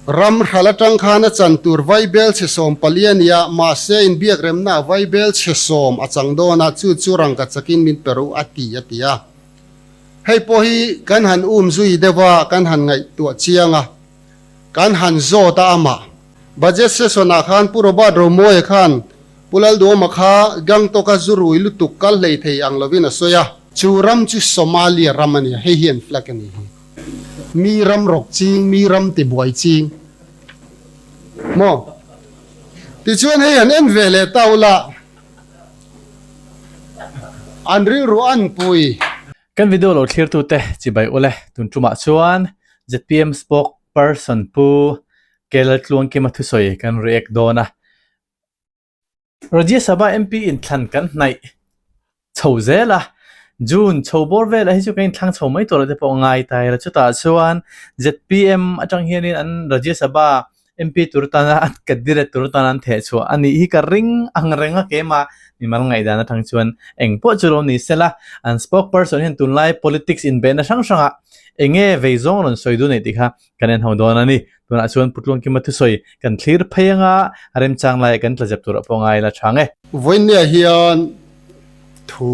Ram hral atang khan a chan tur vaibel chhe 14 a ni a, mahse inbiakremna ah vaibel chhe 10 a chang dawn a, chu chu rangka chakin min pe ru a ti a ti a. Hei pawh hi kan han um zui deuh a, kan han ngaihtuah chiang a, kan han zawt a amah. Budget session ah khan Pu Robert Romawia khan Pu Lalduama kha Gangtok a zu rui lutuk kal hlei thei ang lovin a sawi a. Chu ram chu Somalia ram a ni a, hei hi an flag a ni hi. Mi ram rawk ching, mi ram ti buai ching maw? Tichuan hei an en ve leh ta ula, an rilru an pui. Kan video lo thlirtute chibai ule tun tumah chuan zpm spokesperson Pu Kelaltluangkima thusawi kan react dawn a. Rajya Sabha MP inthlan kan hnaih chho zel a, June chho bawr velah hi chu kan inthlang chho mai tur ah te pawh ngai ta ila chutah chuan zpm atang hianin an Rajya Sabha MP tur atana an candidate tur atana an theh chhuah a nih hi ka ring ang reng a keimah mimal ngaihdan atang chuan eng pawh chu lo ni sela an spokesperson hian tunlai politics inbeihna hrang hrangah eng nge vei zawng rawn sawi dun anih tih kha Kan en ho dawn a ni. Tunah chuan Putluangkima thusawi kan thlir phei anga remchang laiah kan tlazep tur ah pawh ngai la chang e. Vawinia hian thu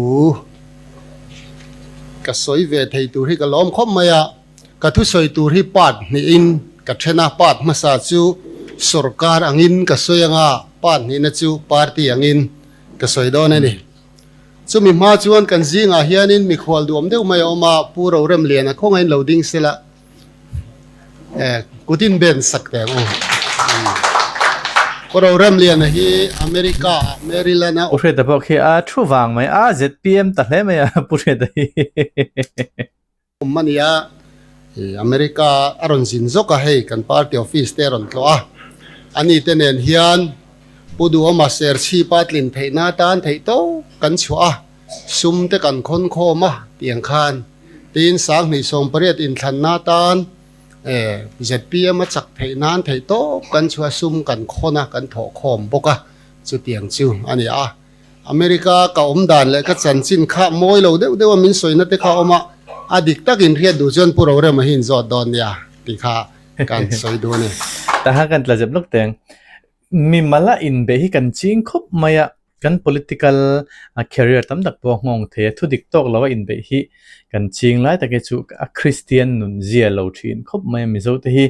ka sawi ve thei tur hi ka lawm khawp mai a, ka thusawi tur hi part hnihin ka then a, part hmasa chu sorkar angin ka sawi anga part hnihna chu party angin ka sawi dawn a ni. Chumi hma chuan kan zingah hianin mikhual duam deuh mai a awm a, Pu Roremliana khawngain lo ding sela. Kutin ben sak teh ang u. Pu Roremliana hi America ah Maryland a. Pu Hriata pawh khi a thu vang mai a, zpm ta hle mai a Pu Hriata hi. Awm a nia, America a rawn zin zawk a hei kan party office te a rawn tlawh a, ani te nen hian Pu Duhawma Serchhipa tlin theihna atan theih tawp kan chhuah a. Sum te kan khawn khawm a tiang khan tiin 2018 inthlanna atan zpm a chak theih nan theih tawp kan chhuah sum kan khawn a kan thawh khawm bawk a chutiang chu a ni a. America ka awm dan leh ka chanchin kha mawi lo deuh deuh a min sawina te kha a awm a, a dik takin hriat duh chuan Pu Rorema hi inzawt dawn nia tih kha kan sawi duh a ni. Tahan kan tla zep lawk teng. Mimala inbeih hi kan ching khawp mai a, kan political career tam tak pawh a nghawng thei a, thu dik tawk lo a inbeih hi kan ching lai tak hi chu a Kristian nun zia lo thin khawp mai a, Mizo te hi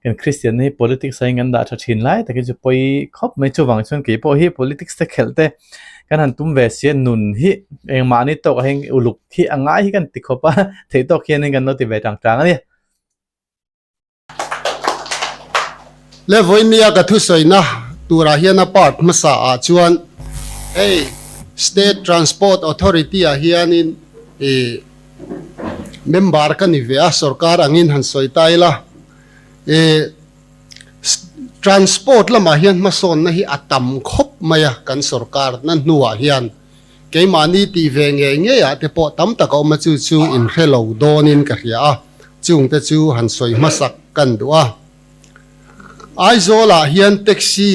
kan Kristian na hi politics ah hian kan dah tha thin lai tak hi chu pawi khawp mai, chuvang chuan kei pawh hi politics te khelh te kan han tum ve sia nun hi engmahni tawk ah hian uluk hi a ngai hi kan ti khawp a, theih tawk hianin kan lo ti ve tang tang a ni. Le vawinia ka thusawina turah hian a part hmasa ah chuan hei State Transport Authority ah hianin ih member ka ni ve a, sorkar angin han sawi ta ila ih transport lamah hian hmasawnna hi a tam khawp mai a kan sorkar na hnuah hian keimahni tih ve ngei ngei ah te pawh tam tak a awm a chu chu inhre lo dawnin ka hria a. Chungte chu han sawi hmasak kan duh a. Aizawlah hian taxi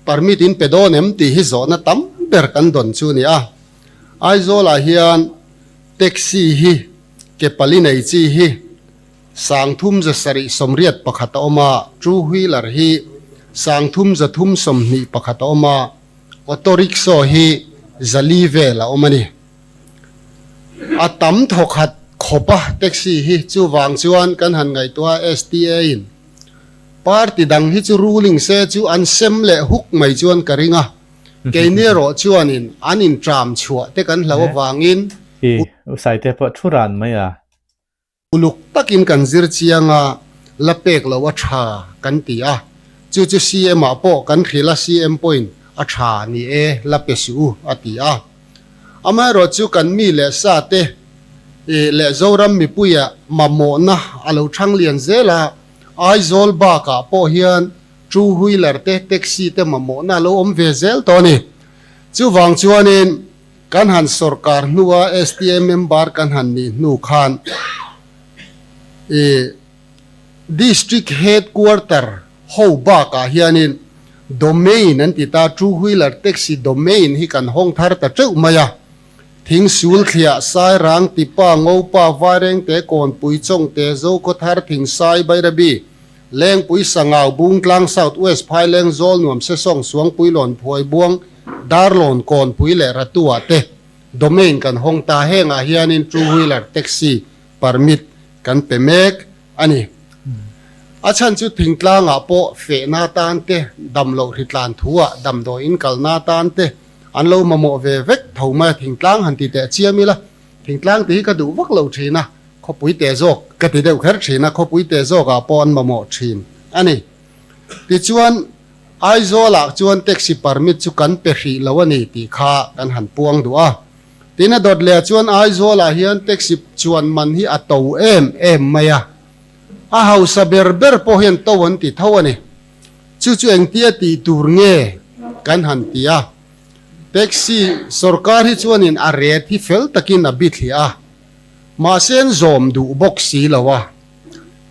permit in pe dawn em tih hi zawhna tam ber kan dawn chu a ni a. Aizawlah hian taxi hi ke pali nei chi hi 3781 a awm a, two wheeler hi 3321 a awm a, auto rickshaw hi 400 vel a awm a ni. A tam thawkhat khawp a taxi hi chuvang chuan kan han ngaihtuah a STA in party dang hi chu ruling se chu an sem leh huk mai chuan ka ring a keini erawh chuanin an in tram chhuah te kan hlo avangin Hi u Saite pawh thu ran mai a. Uluk takin kan zir chiang a, la pek loh a tha kan ti a, chu chu CM ah pawh kan hrilh a, CM pawhin a tha ni e, la pe suh u a ti a. Amaherawh chu kan mi leh sa te leh Zoram mipuia mamawhna a lo thang lian zel a, Aizawl bakah pawh hian two wheeler te taxi te mamawhna a lo awm ve zel tawh a ni. Chuvang chuanin Kan han sorkar hnua STA member kan han nih hnu khan i District Headquarter ho bakah hianin domain an ti ta, two wheeler taxi domain hi kan hawng thar ta teuh mai a. Thingsul thliah, Sairang, Tipa, Ngopa, Vairengte, Kawnpui, Chawngte, Zokhawthar, Thingsai, Bairabi, Lengpui, Sangau, Bungtlang, South West, Phaileng, Zawlnuam, Sesawng, Suangpui, Lawnphuai, Buang, Darlawn, Kawnpui leh Ratuah te domain kan hawng ta. Hengah hianin two wheeler taxi permit kan pe mek a ni. A chhan chu thingtlangah pawh fehna tan te, damloh hritlan thuah damdawi in kalna tan te an lo mamawh ve vek tho mai a, thingtlang han ti teh chiam ila, thingtlang tih hi ka duh vak lo thin a, khawpui teh zawk ka ti deuh kher thin a, khawpui teh zawkah pawh an mamawh thin a ni. Tichuan, Aizawlah chuan taxi permit chu kan pe hrih lo a ni tih kha kan han puang duh a. Tin a dawt leh chuan Aizawlah hian taxi chuan man hi a to em em mai a. A hausa ber ber pawh hian to an ti tho a ni. Chu chu engtia tih tur nge kan han ti a. Taxi sorkar hi chuanin a ret hi fel takin a bithliah a. Mahse an zawm duh bawk si lo a.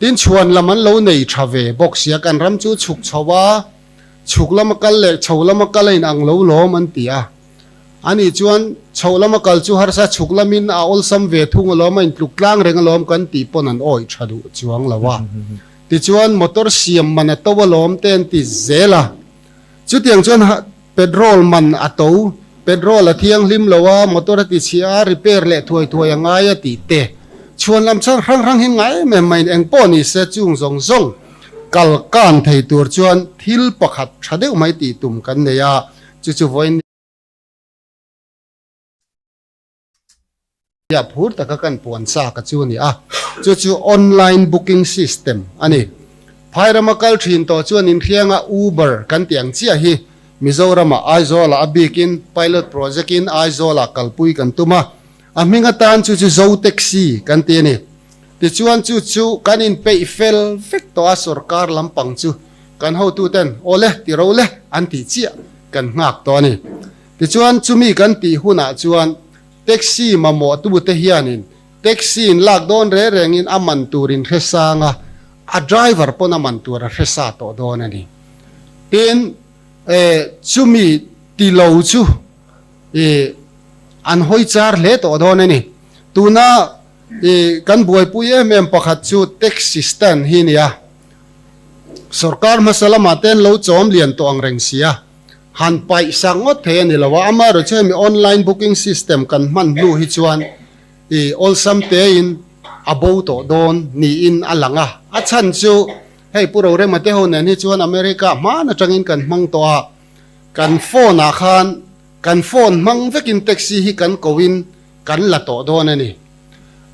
Tin chhuan lam an lo nei tha ve bawk sia kan ram chu chhuk chho a, chhuk lama kal leh chho lama kal a inang lo lawm an ti a. Ani chuan chho lama kal chu harsa chhuk lamin a awlsam ve thung alawm a intluk tlang reng alawm kan tih pawn an awih tha duh chuang lo a. Tichuan motor siam man a to alawm te an ti zel a. Chutiang chuan Petrol man a to, petrol a thianghlim lo a, motor a ti chhia a, repair leh thuai thuai a ngai a tih te. Chhuan lam chang hrang hrang hi ngai em em maiin eng pawh ni se chung zawng zawng kal kan thei tur chuan thil pakhat tha deuh mai tih tum kan nei a, chu chu vawiin Nia phur taka kan puan chak a chu a ni a, chu chu online booking system a ni. Phairama kal thin tawh chuan inhrianga Uber kan tih ang chiah hi Mizoramah Aizawlah a bikin pilot project in Aizawlah kalpui kan tum a, a hming atan chu chu Zo Taxi kan ti a ni. Tichuan chu chu kan inpeih fel vek tawh a sorkar lampang chu kan hotuten aw le ti ro le an tih chiah kan nghak tawh a ni. Tichuan chumi kan tih hunah chuan Taxi mamawhtute hianin taxi in lak dawn reng rengin a man tur in hre sang a, a driver pawn a man tur a hre sa tawh dawn a ni. Tin, chumi ti lo chu an hawi char hle tawh dawn a ni. Tuna kan buaipui em em pakhat chu taxi stand hi nia. Sorkar hmasa lamah te an lo chawm lian tawh ang reng sia. Han paih sak ngawt thei a ni lo a, amaherawhchu chu hemi online booking system kan hman hnu hi chuan i awlsam tein a bo tawh dawn niin a lang a. A chhan chu hei Pu Rorema te ho nen hi chuan America hman atangin kan hmang tawh a, kan phone ah khan kan phone hmang vekin taxi hi kan koin kan la tawh dawn a ni.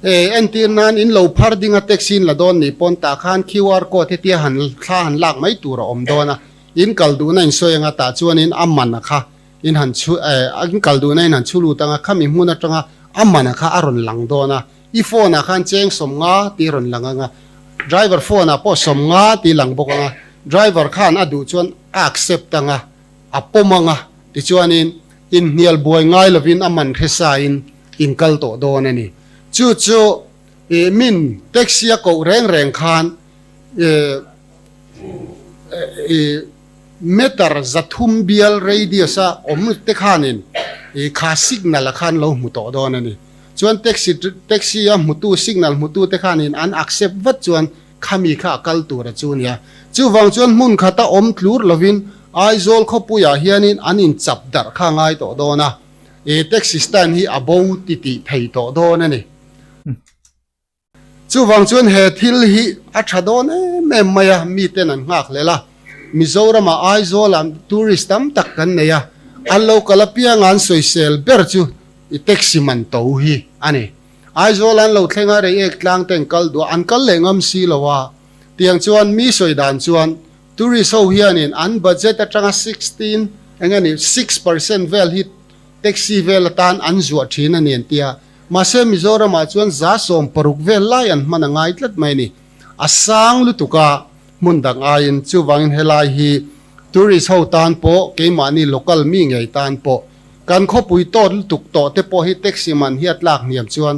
E, entir nan in lo phar ding a taxi in la dawn nih pawn tah khan QR code hetia han thla han lak mai tur a awm dawn a, in kal duhna in sawi anga tah chuanin a man a kha in han chhu e, in kal duhna in han chhu lut anga khami hmun atanga a man a kha a rawn lang dawn a, i phone ah khan cheng 50 tih rawn lang anga, driver phone ah pawh 50 tih lang bawk anga, driver khan a duh chuan a accept anga, a pawm anga tichuanin inhnial buai ngai lovin a man hre sain in kal tawh dawn a ni. Chu chu ih min taxi a koh reng reng khan ih ih meter 300 bial radius a awm te khanin ih kha signal a khan lo hmu tawh dawn a ni. Chuan taxi taxi a hmutu signal hmutu te khanin an accept vat chuan Khami kha a kal tur a chu nia. Chuvang chuan hmun khata awm tlur lovin Aizawl khawpuiah hianin an inchap darh kha ngai tawh dawn a, e taxi stand hi a bo ti tih thei tawh dawn a ni. Chuvang chuan he thil hi a tha dawn em em mai a, miten an nghak hlel a. Mizoramah Aizawlah tourist tam tak kan nei a, an lo kal apianga an sawisel ber chu i taxi man to hi a ni. Aizawl an lo thleng a, Reiek tlang te an kal duh a, an kal leh ngam si lo a. Tiang chuan mi sawi dan chuan tourist ho hianin an budget atanga 16 eng nge ni 6% vel hi taxi vel atan an zuah thin a ni an ti a. Mahse Mizoramah chuan 60% vel lai an hman a ngai tlat mai a ni. A sang lutuk a hmun dang aiin chuvangin helai hi tourist ho tan pawh keimahni local mi ngei tan pawh Kan khawpui tawt lutuk tawh te pawh hi taxi man hi a tlak hniam chuan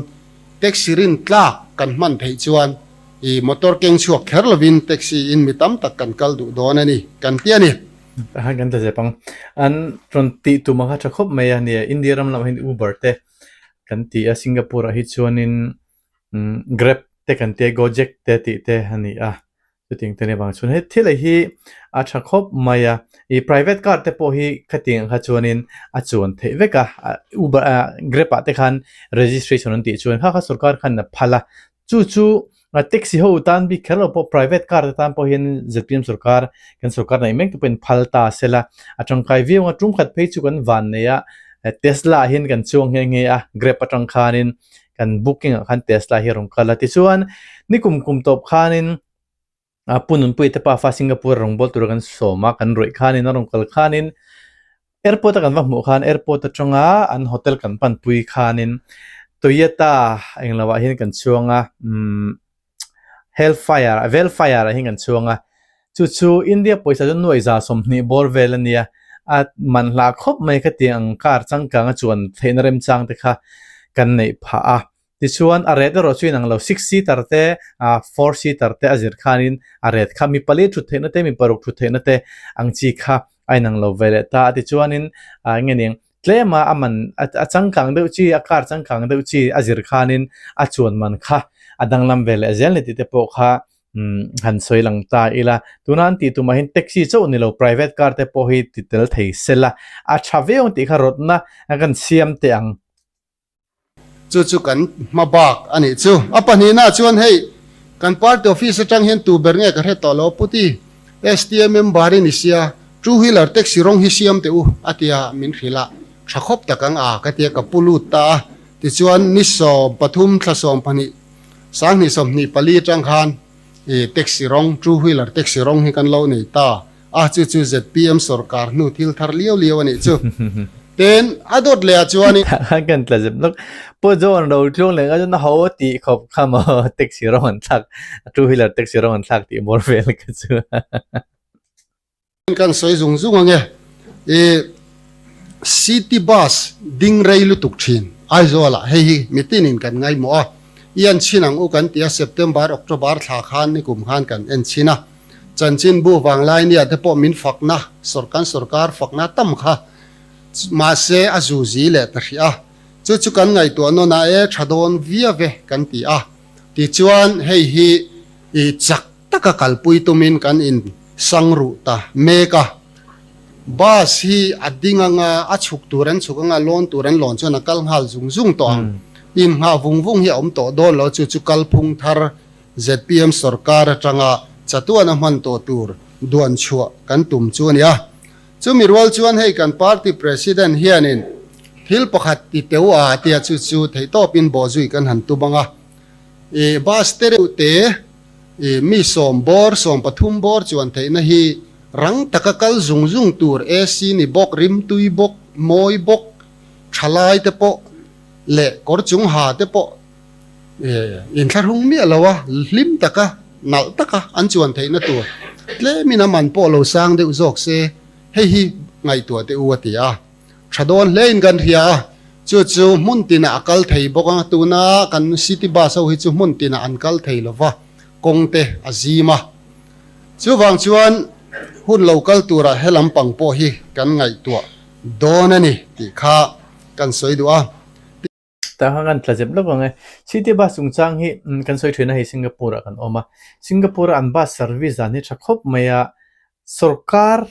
taxi rin tlak kan hman theih chuan i motor keng chhuak kher lovin taxi in mi tam tak kan kal duh dawn a ni kan ti a ni. Tahan kan ta zep ang. An rawn tih tum ang kha tha khawp mai a nia. India ram lamah hian Uber te kan ti a, Singapore ah hi chuanin Grab te kan ti a, Gojek te tih te a ni a. Chutiang te nia vang chuan he thil hi a tha khawp mai a, ih private car te pawh hi khatiang ang kha chuanin a chuan theih vek a, uber ah grab ah te khan registration an tih chuan kha kha sorkar khan a phal a, chu chu taxi ho tan bik kher lo pawh private car te tan pawh hian zpm sorkar kan sorkar neih mek te pawhin phal ta sela a tangkai viau ang a, tum khat phei chu kan van nei a tesla ah hian kan chuang nghe nghe a grab atang khanin kan booking ah khan tesla hi a rawn kal a tichuan nikum kum tawp khanin a pu nunpui te pafa Singapore a rawn bawl tura kan sawm a kan rawih khanin a rawn kal khanin airport a kan va hmuh khan airport atanga an hotel kan panpui khanin Toyota englo ah hian kan chuang a umm hellfire velfire ah hian kan chuang a chu chu India pawisa chu nuaih za 20 bawr vel a nia a man hlah khawp mai khatiang ang car changkang a chuan theihna remchang te kha kan neih phah a. Tichuan a ret erawh chu inang lo six seater te ah four seater te a zir khanin a ret kha mi pali thut theihna te mi paruk thut theihna te ang chi kha a inang lo ve leh ta a tichuanin ah enge ning tlema a man a changkang deuh chi a car changkang deuh chi a zir khanin a chuan man kha a danglam ve leh zel ni tih te pawh kha umm han sawi lang ta ila tuna an tih tumah hian taxi chauh ni lo private car te pawh hi ti tel thei sela a tha viau ang tih kha rawtna kan siam teh ang. Chu chu kan hma bak a nih chu. A pahnihna chuan hei kan party office atang hian tu ber nge ka hre tawh lo Puti STA member i ni sia two wheeler taxi rawng hi siam teh u a tia min hrilh a tha khawp tak ang a ka tia ka pu lut ta a tichuan ni 13 thla 12 sanghnih 24 atang khan i taxi rawng two wheeler taxi rawng hi kan lo nei ta. A chu chu zpm sorkar hnu thil thar liau liau a nih chu. Tin, a dawt leh ah chuan i. Khan kan tla zep lawk. Pu John Rotluang leh nga chuan a ho tih khawp kha maw taxi rawng an thlak, two wheeler taxi rawng an thlak tih bawr vel kha chu. Kan sawi zung zung ange. I city bus ding rei lutuk thin Aizawl ah hei hi mitin in kan ngaihmawh a. I en chhin ang u kan ti a, September, October thla khan nikum khan kan en chhin a. Chanchinbu vanglai nia te pawh min fakna, kan sorkar fakna tam kha mahse a zuzi leh ta hrih a, chu chu kan ngaihtuah nawn a e tha dawn via ve kan ti a, tichuan hei hi i chak taka kalpui tumin kan in sang ruh ta mek a, bus hi a ding anga a chhuk tur an chhuk anga lawn tur an lawn chuan a kal nghal zung zung tawh ang, inngah vung vung hi a awm tawh dawn lo chu chu kalphung thar Zpm sorkar atanga chatuana hman tawh tur duan chhuah kan tum chu a ni a. Chumi rual chuan hei kan party president hianin thil pakhat ti teu a tia chu chu theihtawpin bawhzui kan han tum ang a. I bus te reuh te i mi sawm bawr 13 bawr chuan theihna hi rang taka kal zung zung tur AC ni bawk, rimtui bawk, mawi bawk, thalai te pawh leh kawr chung ha te pawh Inthlahrung miah lo a, hlim taka, nalh taka an chuan theihna tur tlemin a man pawh lo sang deuh zawk se, hei hi ngaihtuah teh u a ti a. Tha dawn hlein kan hria a, chu chu hmun tinah a kal thei bawk a, tuna kan city bus ho hi chu hmun tinah an kal thei lo va, kawng te a zim a. Chuvang chuan hun lo kal turah he lampang pawh hi kan ngaihtuah dawn a ni tih kha kan sawi duh a. Tah khan kan tla zep lawk ang e. City bus chungchang hi kan sawi thin a hei Singapore ah kan awm a. Singapore a an bus service dan hi tha khawp mai a. Sorkar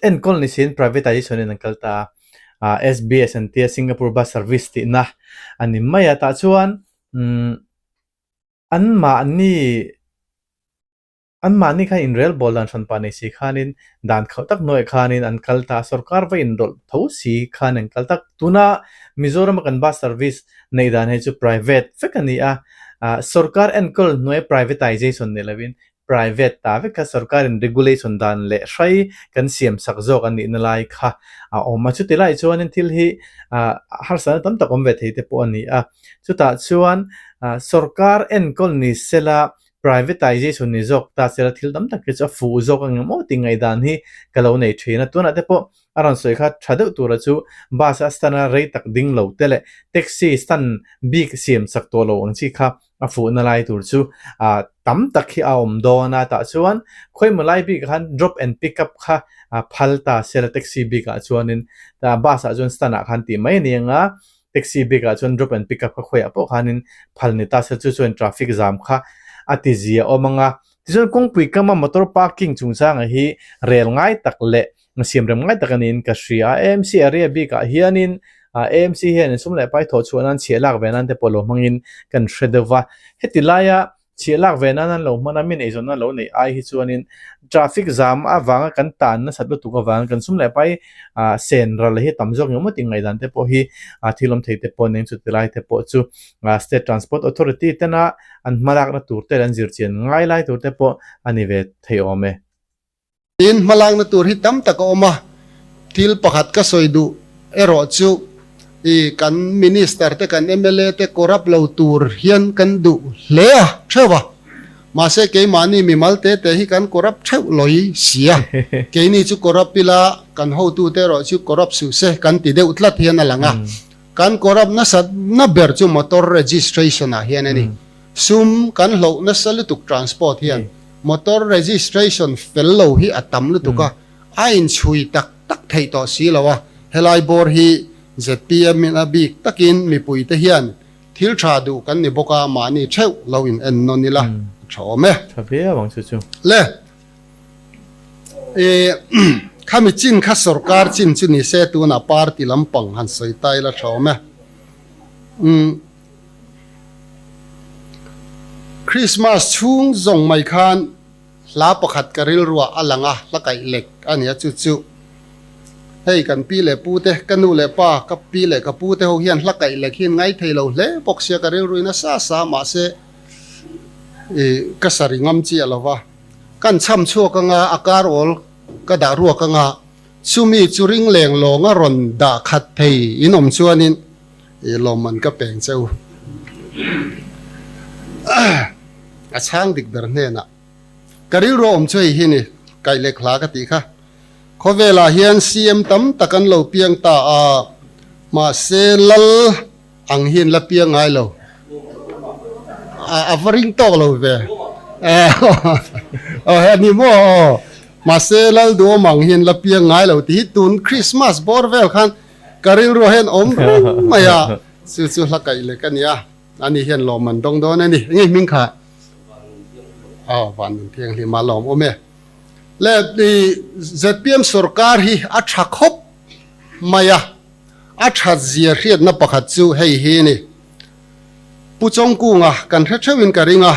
enkawl ni siin privatization in an kal ta a. Ah SBS an tia Singapore Bus Service tihna a ni mai a. Tah chuan umm anmahni Anmahni khan inrel bawl dan hranpa nei si khanin dan khauh tak hnuaiah khanin an kal ta a, sorkar va inrawlh tho si khan an kal tak. Tuna Mizorama kan bus service neih dan hei chu private vek a ni a, sorkar enkawl hnuaia privatization ni lovin private ta vek kha sorkarin regulation dan leh hrai kan siam sak zawk a nihna lai kha a awm a. Chuti lai chuanin thil hi harsatna tam tak awm ve thei te pawh a ni a, chutah chuan sorkar enkawl ni sela Privatization ni zawk ta sela thil tam tak hi chu a fuh zawk ang em aw tih ngaihdan hi ka lo nei thin a. Tunah te pawh a rawn sawi kha tha deuh tura chu bus a stand a rei tak ding lo te leh taxi stand bik siam chak tawh lo ang chi kha a fuhna lai tur chu ah tam tak hi a awm dawn a. Tah chuan khawimaw lai bikah khan drop and pick up kha phal ta sela taxi bikah chuanin bus ah chuan stand ah khan tih mai a ni ang a. Taxi bik ah chuan drop and pick up kha khawiah pawh khanin phal ni ta se chu chuan traffic jam kha a ti zia awm ang a. Tichuan kawngpui kama motor parking chungchanga hi rel ngai tak leh siamrem ngai tak a niin ka hria a. AMC area bikah hianin AMC hian sum leh pai thawh chhuah nan chhiah lak ve nan te pawh lo hmangin kan hre deuh va. Heti laia Chhiah lak ve nan an lo hman a, mi neizawnna lo neih ai hi chuanin traffic zam avanga kan tan nasat lutuk avangin kan sum leh pai sen ral hi tam zawk ngemaw tih ngaihdan te pawh hi thil awm thei te pawh nen chuti lai te pawh chu State Transport Authority tena an hmalakna tur te leh an zirchian ngai lai tur te pawh a ni ve thei awm e. Tin, hmalakna tur hi tam tak a awm a, thil pakhat ka sawi duh erawh chu i kan Minister te kan mla te corrupt lo tur hian kan duh hle a theuh a, mahse keimahni mimal te te hi kan corrupt theuh lawi si a, keini chu corrupt ila kan hotute erawh chu corrupt suh se kan ti deuh tlat hian a lang a, kan corrupt nasat na ber chu motor registration ah hian a ni. Sum kan hloh nasa lutuk transport hian motor registration fel lo hi a tam lutuk a, a inchhui tak tak theih tawh si lo a, helai bawr hi zpm in a bik takin mipui te hian thil tha duh kan ni bawk a, mahni theuh lo in en nawn ila a tha awm e. Tha viau ang chu chu. Le i khami chin kha sorkar chin chu ni se tunah party lampang han sawi ta ila tha awm e. Umm. Christmas chhung zawng mai khan hla pakhat ka rilruah a lang a, hla kaih lek a ni a, chu chu hei kan pi leh pu te, ka nu leh pa, ka pi leh ka pu te ho hian hla kaih lek hi an ngai thei lo hle bawk sia, ka rilruin a sa sa mahse i ka sa ri ngam chiah lo va, kan chham chhuak anga a kar awl ka dah ruak anga chumi chu ring leng lawnga rawn dah khat thei in awm chuanin I lawmman ka peng che u. A chhang dik ber hnenah ka rilru awm chu hei hi ni, kaih leh hla ka tih kha. Khawvelah hian CM tam tak an lo piang ta a, mahse lal ang hian la piang ngai lo. A va ring tawk lo ve. Aw he ni maw aw. Mahse lal duhawm ang hian la piang ngai lo tih hi tun Christmas bawr vel khan Ka rilru hian awm reng mai a, chu chu hla kaih lek a ni a, ani hian lawm an dawng dawn a ni. Enge hming kha? Aw, van nun thianghlim a lawm awm e. Le i zpm sorkar hi a tha khawp mai a, a that zia hriatna pakhat chu hei hi a ni. Pu Chawngkunga kan hre theuhin ka ring a,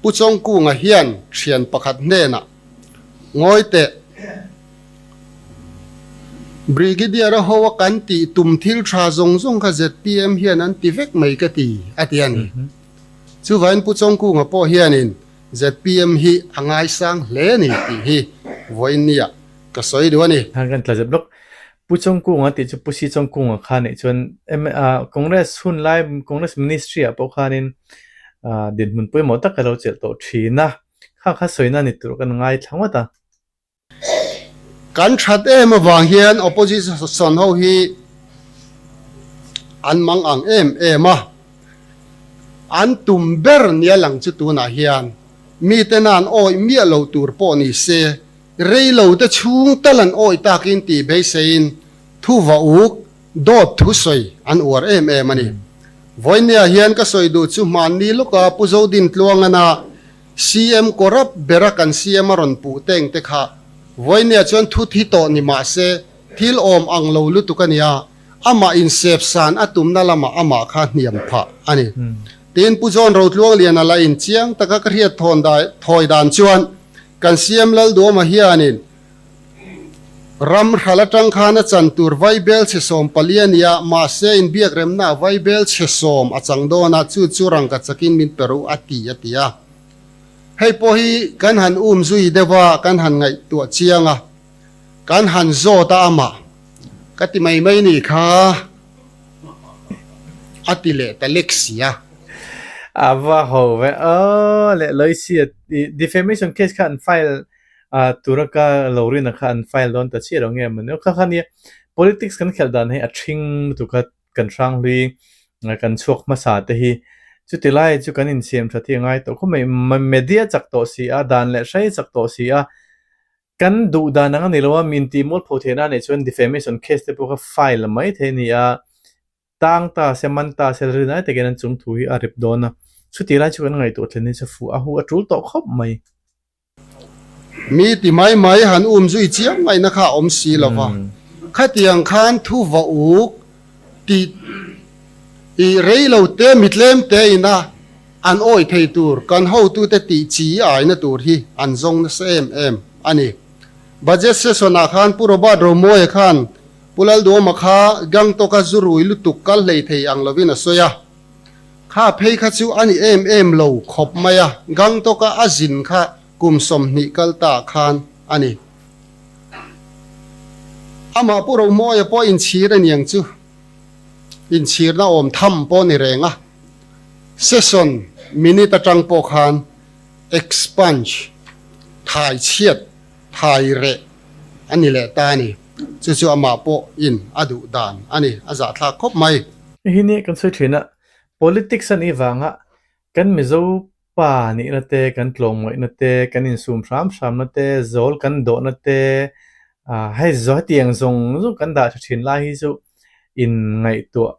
Pu Chawngkunga hian thian pakhat hnenah ngawi teh, Brigadier a ho a kan tih tum thil tha zawng zawng kha zpm hian an ti vek mai ka ti, a ti a ni. Chuvain Pu Chawngkunga pawh hianin zpm hi a ngaisang hle a ni tih hi vawiinnia ka sawi duh a ni. Khan kan tla zep lawk. Pu Chawngkunga tih chu Pu Si Chawngkunga kha nih chuan Congress hun lai Congress Ministry ah pawh khanin dinhmun pawimawh tak a lo chelh tawh thin a. Kha kha sawina ni tur kan ngaithla ngawt a. Kan that em avang hian opposition ho hi an mang ang em em a, an tum ber nia lang chu tunah hian miten an awih miah lo tur pawh ni se, rei lo te chhung tal an awih takin tih beiseiin thu va uk dawt thusawi an uar em em a ni. Vawinia hian ka sawi duh chu hmanni lawka Pu Zodintluangana CM corrupt bera kan CM a rawn puh teng te kha vawinia chuan thu thi tawh ni mah se thil awm ang lo lutuk a nia, amah insep san a tumna lamah amah kha hniam phah a ni. Tin, Pu John Rotluangliana la in chiang taka ka hriat thawn thawi dan chuan kan CM Lalduama hianin ram hral atang khan a chan tur vaibel chhe 14 a nia, mahse inbiakremna vaibel chhe 10 a chang dawn a, chu chu rangka chakin min pe ru a ti a ti a. Hei pawh hi kan han um zui deuh a, kan han ngaihtuah chiang a, kan han zawt a amah ka ti mai mai ni kha a ti leh ta lek si a. A va ho ve aw leh Loisia defamation case kha an file A tura ka lo rin a kha an file dawn ta chiah lo nge mawni aw. Kha kha nia politics kan khelh dan hi a ṭhing lutuk a, kan hranghlui kan chhuak hmasa te hi chuti lai chu kan insiam ṭha thi a ngai tawh khawp mai. Media chak tawh si a, dan leh hrai chak tawh si a, kan duh dan ang a ni lo a, min tih mualpho theihna a neih chuan defamation case te pawh kha file mai thei a ni a. Tang ta se, man ta se, rinai takin an chung thu hi a rip dawn a. Chuti lai chu kan ngaihtuah thlen hi chu fuh a hu a tul tawh khawp mai. Mi ti mai mai han um zui chiang ngaihna kha a awm si lo va, khatiang khan thu va uk tih i rei lo te mi tlem te ina an awih thei tur kan hotute tih chi aina tur hi an zawng nasa em em a ni. Budget session ah khan Pu Robert Romawia khan Pu Lalduama kha Gangtok a zu rui lutuk kal hlei thei ang lovin a sawi a. Kha phei kha chu a ni em em lo khawp mai a, Gangtok-a a zin kha kum 20 kal ta khan a ni. Amah Pu Romawia pawh inchhir a niang chu, inchhirna awm tham pawh ni reng a, session minute atang pawh khan expunge, thai chhiat, thai reh a ni leh ta a ni. Chu chu amah pawh in a duh dan a ni, a zahthlak khawp mai. Hei hi nia kan sawi thin a, politics a nih vanga kan Mizo pa nihna te, kan tlawmngaihna te, kan insum hram hramna te, zawl kan dawhna te, hei hetiang zawng zawng kan dah tha thin lai hi chu in ngaihtuah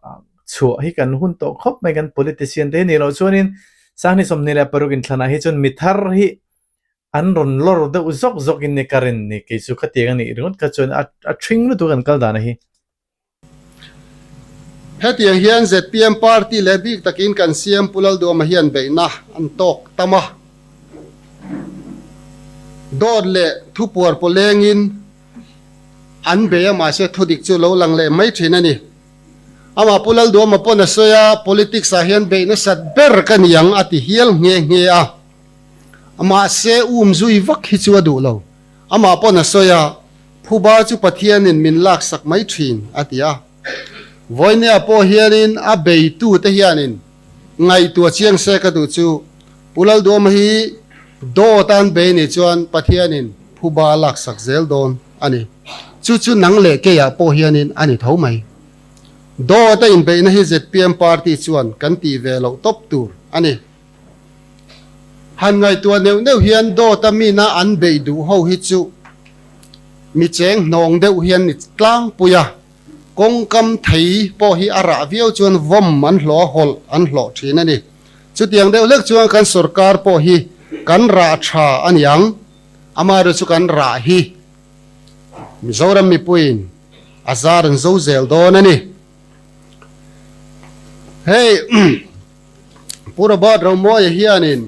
chhuah hi kan hun tawh khawp mai kan politician te hi nih loh chuanin Sanghni 26 inthlanah hi chuan mi thar hi An rawn lawr deuh zawk zawk in ni ka rin ni, kei chu khatiang a nih ringawt kha chuan a a ṭhing lutuk an kal dan a hi. Hetiang hian zpm party leh bik takin kan CM Pu Lalduama hian beihna an tawk tam a. Dawt leh thupuar pawlengin an bei a mahse thudik chu lo lang leh mai thin a ni. Amah Pu Lalduama pawn a sawi a, politics ah hian beih nasat ber ka ni ang a ti hial nghe nghe a. Mahse um zui vak hi chu a duh lo. Amah pawn a sawi a, Phuba chu Pathianin min laksak mai thin, a ti a. Vawinia pawh hianin a beitute hianin ngaihtuah chiang se ka duh chu Pu Lalduama hi dawt an bei nih chuan Pathianin phuba a laksak zel dawn a ni. Chu chu nang leh keiah pawh hianin a ni tho mai. Dawt a inbeihna hi zpm party chuan kan tih ve loh tawp tur a ni. Han ngaihtuah neuh neuh hian dawt a mina an beih duh ho hi chu mi cheng hnawng deuh hian ni tlangpui a, kawngkam thei pawh hi a rah viau chuan vawm an hlawh a, hawlh an hlawh thin a ni. Chutiang deuh hlek chuan kan sorkar pawh hi kan rah tha a ni ang, amaherawhchu chu kan rah hi Mizoram mipuiin a zar an zo zel dawn a ni. Hei. Pu Robert Romawia hianin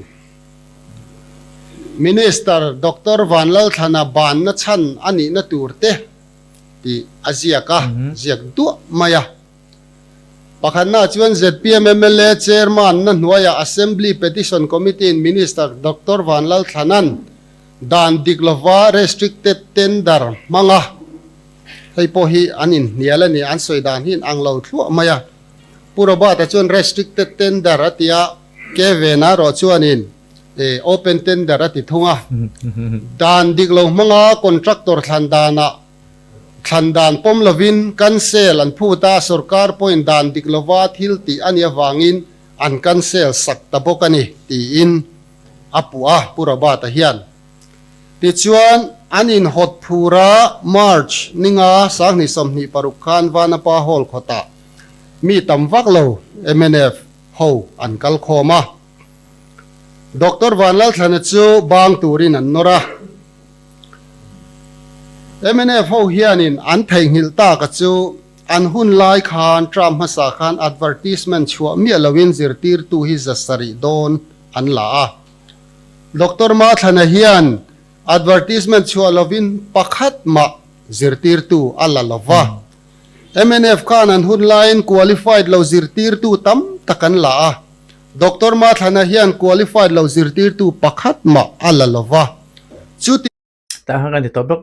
Minister Doctor Vanlalthlana banna chhan a nihna tur te tih a ziak a, ziak duah mai a. Pakhatnaah chuan zpm mla Chairman na hnuaiah Assembly Petition Committee-in Minister Doctor Vanlalthlana'n dan dik lova restricted tender hmanga hei pawh hi an inhnial a ni, an sawi dan hi in ang lo thluah mai a. Pu Robert-a chuan restricted tender a ti a, Kevin-a erawh chuanin open tender a ti thung a. Dan dik lo hmanga contractor thlan danah thlan dan pawm lovin cancel an phut a, sorkar pawhin dan dik lova thil tih a nih avangin an cancel sak ta bawk a ni, tiin a puh a, Pu Robert-a hian. Tichuan, an inhawt phur a, March ninga 2026 khan Vanapa Hall khawtah Mi tam vak lo mnf ho an kal khawm a. Doctor Vanlalthlana chu bang turin an nawr a. Mnf ho hianin an theihnghilh tak a chu an hun lai khan term hmasa khan advertisement chhuah miah loin zirtirtu hi 700 dawn an la a. Doctor Mathlana hian advertisement chhuah lovin pakhat mah zirtirtu a la lova. Mnf khan an hun laiin qualified lo zirtirtu tam tak an la a, Doctor Mathlana hian qualified lo zirtirtu pakhat mah a la lo va. Chuti. Tah khan kan ti tawh bawk.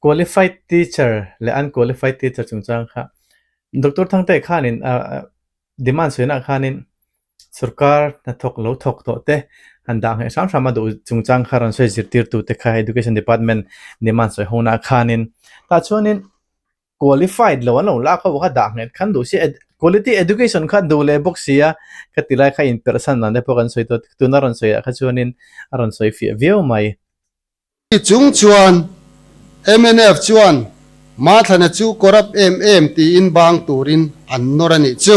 Qualified teacher leh unqualified teacher chungchang kha Doctor Thangte khanin demand sawinaah khanin Sorkar hnathawk lo thawk tawh te han dah ngheh hram hram a duh chungchang kha rawn sawi zirtirtu te kha Education Department demand sawi honaah khanin tah chuanin qualified lo an lo lak ho kha dah nghet khan duh si quality education kha duh leh bawk si a ka ti lai kha inperhsan dan te pawh kan sawi tawh tuna rawn sawi ah kha chuanin a rawn sawi fiah viau mai. Chung chuan mnf chuan Mathlana chu corrupt em em tiin bang turin an nawr a nih chu.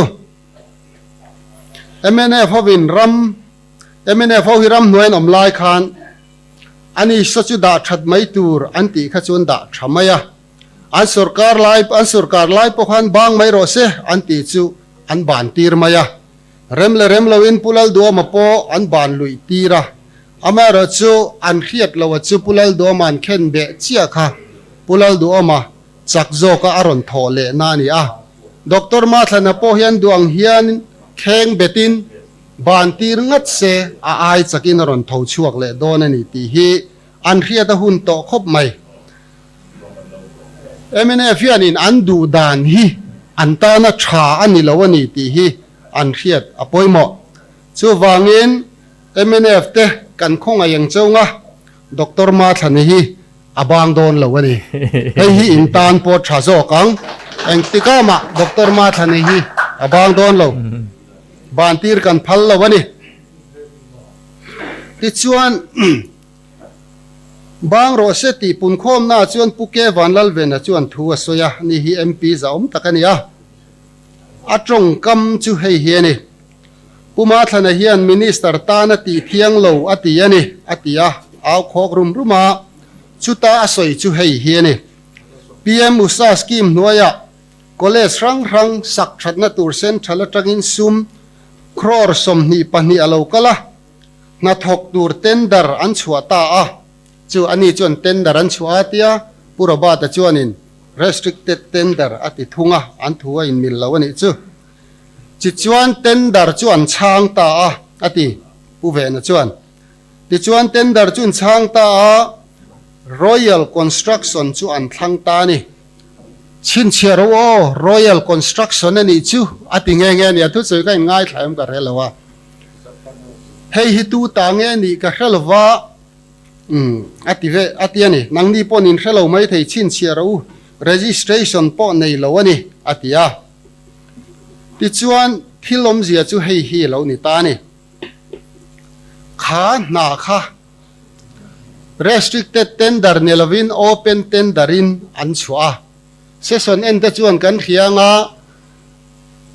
Mnf hovin ram. Mnf ho hi ramhnuai an awm lai khan ani saw chu dah that mai tur an tih kha chuan dah tha mai a, an sorkar lai an sorkar lai pawh khan bang mai rawh se an tih chu an ban tir mai a, rem leh rem loin Pu Lalduama pawh an ban luih tir a, amaherawh chu an hriat loh a chu Pu Lalduama an khen beh chiah kha Pu Lalduama chak zawka a rawn thawh lehna a ni a. Doctor Mathlana pawh hian duh ang hian kheng betin ban tir ngat se a ai chakin a rawn tho chhuak leh dawn a ni tih hi an hriat a hun tawh khawp mai. Mnf hianin an duh dan hi an tana tha a ni lo a ni tih hi an hriat a pawimawh. Chuvangin mnf te kan khawngaih ang chunga Doctor Mathlana hi A bang dawn lo a ni. Hei hi in tan pawh tha zawk ang. Engtikah mah Doctor Mathlani hi a bang dawn lo. Ban tir kan phal lo a ni. Tichuan, bang rawh se tih punkhawmnaah chuan Pu Ke Vanlalvena chuan thu a sawi a, ni hi MP zahawm tak a ni a. A tawngkam chu hei hi a ni. Pu Mathlana hian Minister tana tih thiang lo a ti a ni, a ti a, au khawk rum rum a. Chuta a sawi chu hei hi a ni. PM Usha Scheme hnuaiah College hrang hrang sak thatna tur Central atangin sum crore 22 a lo kal a, hnathawk tur tender an chhuah ta a. Chu ani chuan tender an chhuah a tia, Pu Robert-a chuanin restricted tender a ti thung a, an thu a inmil lo a nih chu. Tichuan tender chu an chhang ta a, a ti, Pu Vena chuan. Tichuan tender chu an chhang ta a, Royal Construction chu an thlang ta a ni. Chhinchhiah ro aw, Royal Construction a nih chu, a ti nghe nghe a ni. A thusawi kha in ngaithla em ka hre lo a. Hei hi tu ta nge nih ka hre lo va, umm, a ti ve, a ti a ni. Nangni pawh nin hre lo mai thei, chhinchhiah ro u, registration pawh nei lo a ni, a ti a. Tichuan, thil awmzia chu hei hi a lo ni ta a ni. Kha hna kha restricted tender ni lovin open tender in an chhuah a. Session en te chuan kan hria anga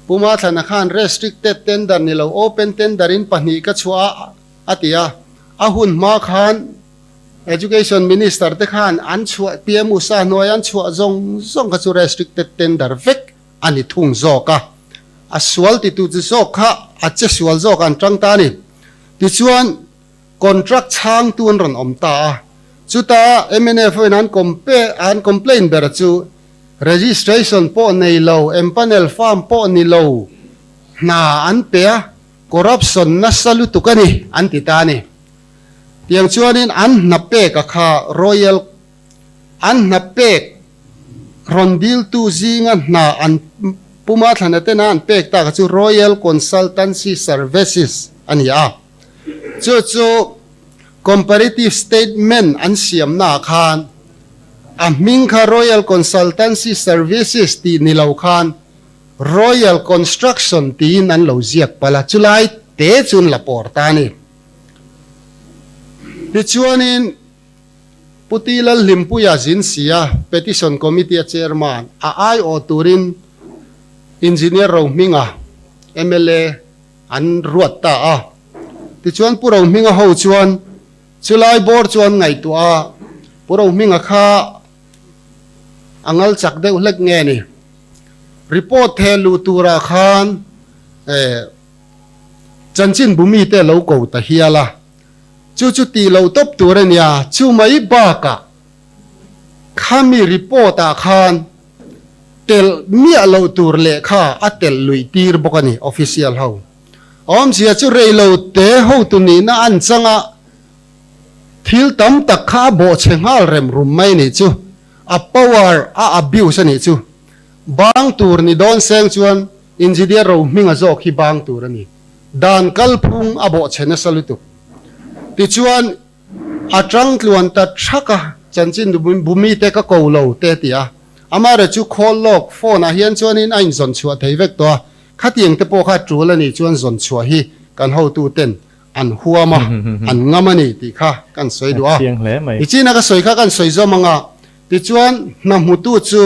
Pu Mathlana khan restricted tender ni lo open tender in pahnih ka chhuah a a ti a. A hun hma khan Education Minister te khan an chhuah PM Usa hnuai an chhuah zawng zawng kha chu restricted tender vek a ni thung zawk a, a sual titu chu zawk kha a che sual zawk an tang ta a ni. Tichuan contract chhangtu an rawn awm ta a, chuta mnf hoin an compare an complain ber chu registration pawh nei lo, empanel firm pawh ni lo hna an pe a, corruption nasa lutuk a ni an ti ta a ni. Tiang chuanin an hna pek a kha Royal an hna pek rawn diltu zinga hna an puma thlana tena an pek tak a chu Royal Consultancy Services a ni a. Chu chu Comparative Statement an siamnaah khan a hming kha Royal Consultancy Services tih ni lo khan Royal Construction tiin an lo ziak palh a, chulai te chu an la pawr ta a ni. Tichuanin, Pu Ti Lalhlimpuia zin sia Petition Committee-a Chairman a aiawh turin Engineer Rohminga, mla, an ruat ta a. Tichuan Pu Rohminga ho chuan chulai bawr chu an ngaihtuah a, Pu Rohminga kha a ngal chak deuh hlek nge ni? Report theh luh turah khan eh, Chanchin bumi te lo ko ta hial a, chu chu tih loh tawp tur a nia, chu mai bakah khami report ah khan telh miah loh tur lehkha a telh luih tir bawk a ni official ho. Awmzia chu rei lo te hotu nihna an chang a, thil tam tak kha a bawhchhe nghal rem rum mai a nih chu, a power a abuse a nih chu. Bang tur ni dawn seng chuan Engineer Rohminga zawk hi bang tur a ni. Dan kalphung a bawhchhe nasa lutuk. Tichuan, a tang tluan ta thak a, chanchin bumi te ka ko lo te ti a. Amare chu call lawk phone ah hian chuanin a inzawn chhuah thei vek tawh a, khatiang te pawh kha tul a nih chuan zawn chhuah hi kan hotu ten an huam a, an ngam a ni tih kha kan sawi duh a. Tichina ka sawi kha kan sawi zawm ang a, tichuan hna hmutu chu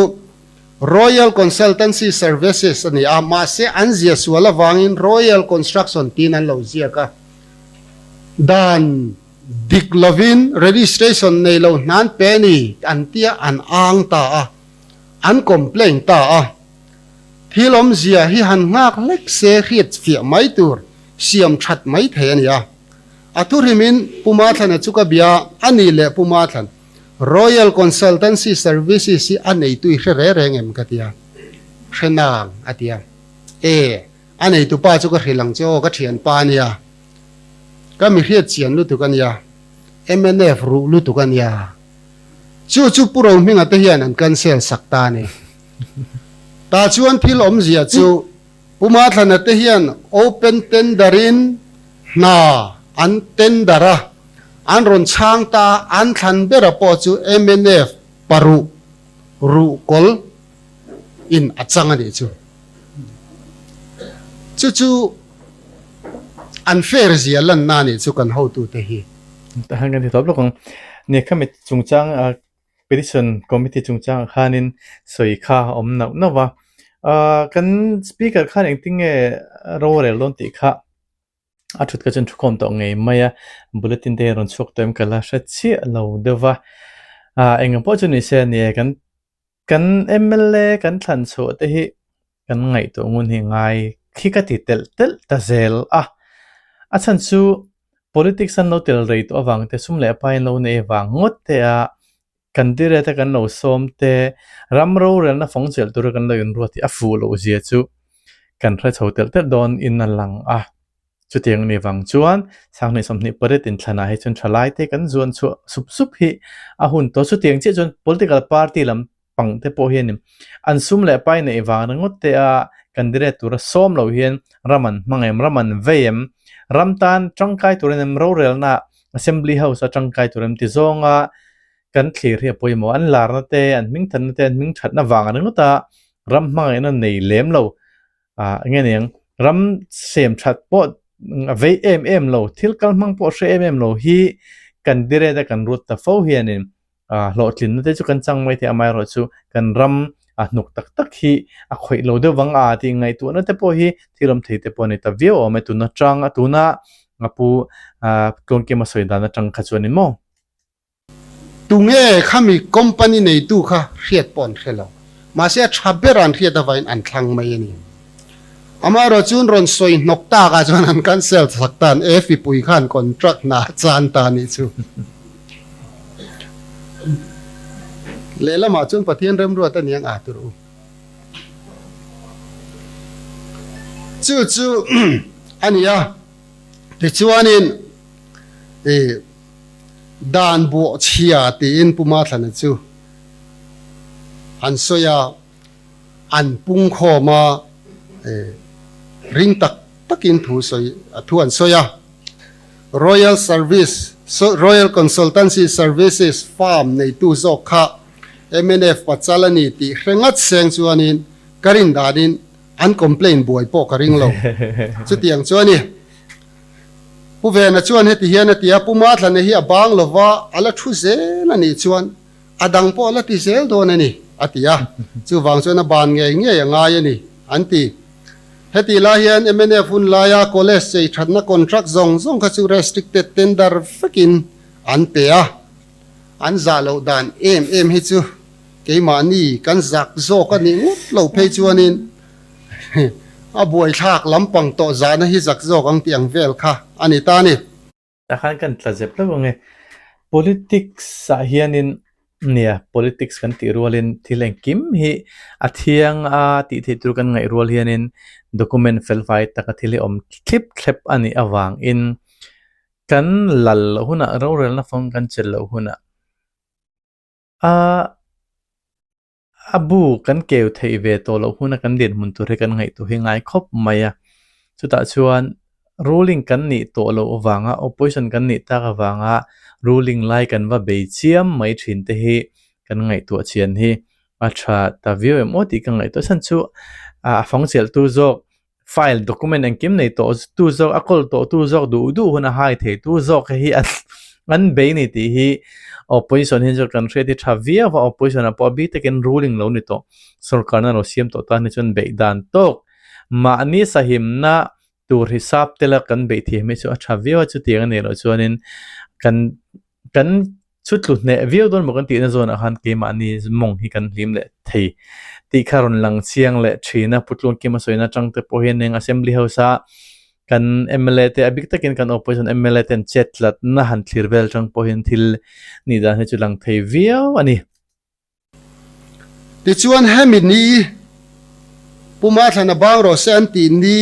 Royal Consultancy Services a ni a, mahse an zia sual avangin Royal Construction tiin an lo ziak a. Dan dik lovin registration nei lo hnan pe ni an tia an ang ta a, an complain ta a. Thil awmzia hi han nghak hlek se hriat fiah mai tur siam that mai thei a ni a. A thuhrimin Pu Mathlana chu ka bia a ni leh Pu Mathlan, Royal Consultancy Services hi a neitu i hre re reng em ka ti a, hre nang a ti a. E, a neitu pa chu ka hrilh ang che aw ka thianpa a nia. Ka mi hriat chian lutuk a nia, mnf ruh lutuk a nia. Chu chu Pu Rohminga te hian an cancel sak ta a ni. Tah chuan thil awmzia chu Pu Mathlana te hian open tender in hna an tender a, an rawn chhang ta a, an thlan bera pawh chu mnf paruh ruhkawl in a chang a nih chu. Chu chu an fair zia lanna a nih chu kan hotute hi. Tah hian kan ti tawp lawk ang. Nia khami chungchang petition committee chungchangah khanin sawi kha a awm nauh nauh va. Kan speaker khan engtin nge rorel dawn tih kha a thut kha chuan thukhawm tawh ngei mai a, bulletin te hi a rawn chhuak tawh em ka la hre chiah lo deuh va. Eng ang pawh chu ni se nia kan Kan mla kan thlan chhuah te hi kan ngaihtuah ngun hi ngai khi ka ti telh telh ta zel a. A chhan chu politics an lo tel rei tawh avang te, sum leh pai an lo nei avang ngawt te a, candidate a kan lo sawm te, ram rorelna fawng chelh tura kan lo inruat hi a fuh loh zia chu kan hre chho telh telh dawn in a lang a. Chutiang ni vang chuan Sanghnih 28 inthlanah hi chuan thalaite kan zuan chhuah sup sup hi a hun tawh. Chutiang chiah chuan political party lam pang te pawh hianin an sum leh pai neih vang ringawt te a candidate tura sawm lo hian ram an hmang em, ram an vei em, ram tan tangkai tur em, rorelna assembly house a tangkai tur em ti zawnga kan thlir hi a pawimawh. An larna te, an hmingthanna te, an hmingthatna vang ringawt a ram hmangaihna nei lem lo. Ah enge niang ram sem that pawh a vei em em lo thil kal hmang pawh hre em em lo hi kan direct a kan rut ta fo hianin ah hlawhtlinna te chu kan chang mai thei amaherawh chu kan ram a hnuk tak tak hi a khawih lo deuh vang a tih ngaihtuahna te pawh hi thil awm thei te pawh a ni ta viau awm e tuna tang a tuna a pu ah Tluangkima sawi dan atang kha chuanin maw. Tunge khami company neitu kha hriat pawh an hre lo. Mahse a tha ber an hriat avangin an thlang mai a ni. Amaherawh chuan rawn sawi hnawk tak ah chuan an cancel chak ta an AFP pui khan contract hna a chan ta a nih chu. Lehlamah chuan Pathian remruat a niang a tur u. Chu chu a ni a. Tichuanin i. Dan buah chhia tiin Pu Mathlana chu an sawi a, an pungkhawm a, ring tak takin thu sawi thu an sawi a. Royal Service Royal Consultancy Services firm neitu zawk kha mnf pachal a ni tih hre ngat seng chuanin ka rin danin an complaint buai pawh ka ring lo. Chutiang chu a ni. Pu Vena chuan heti hian a ti a, Pu Mathlana hi a bang lova, a la thu zel a nih chuan a dang pawh a la ti zel dawn a ni, a ti a. Chuvang chuan a ban ngei ngei a ngai a ni, an ti. Heti lai hian mnf hun laia college chei thatna contract zawng zawng kha chu restricted tender vekin an pe a, an zah loh dan em em hi chu keimahni kan zak zawk a nih ngawt lo phei chuanin A buaithlak lampang tawh zahna hi zak zawk ang tih ang vel kha a ni ta a ni. Tah khan kan tla zep hlauh ang e. Politics ah hianin nia politics kan tih rualin thil engkim hi a thiang a tih theih tur kan ngaih rual hianin document felfai taka thil hi awm thlip thlep a nih avangin kan lal loh hunah rorelna fawng kan chelh loh hunah a A bu kan keu theih ve tawh loh huna kan dinhmun tur hi kan ngaihtuah hi ngai khawp mai a. Chutah chuan ruling kan nih tawh loh avanga opposition kan nih tak avanga ruling lai kan va bei chiam mai thin te hi kan ngaihtuah chian hi a tha ta viau em aw tih ka ngaihtuah chhan chu a fang chelhtu zawk File document engkim nei tawh tu zawk a kawl tawh tu zawk duh duh hun a hai thei tu zawk hi an an bei ni tih hi opposition hian chuan kan hriat hi tha viau a opposition ah pawh a bik takin ruling lo ni tawh sorkarna lo siam tawh tan hi chuan beih dan tawk mahni sahimna. tur hisap tela kan beih thiam hi chu a tha viau a, chutiang a nih loh chuanin kan kan chu tlu hneh viau dawn maw kan tihna zawnah khan keimahni mawng hi kan hlim leh thei tih kha rawn lang chiang leh thin a, Pu Tluangkima sawina atang te pawh hian eng Assembly House a kan mla te a bik takin kan opposition mla ten chet tlatna han thlir vel atang pawh hian thil nih dan hi chu lang thei viau a ni. Tichuan hemi ni Pu Mathlana bang rawh se an tih ni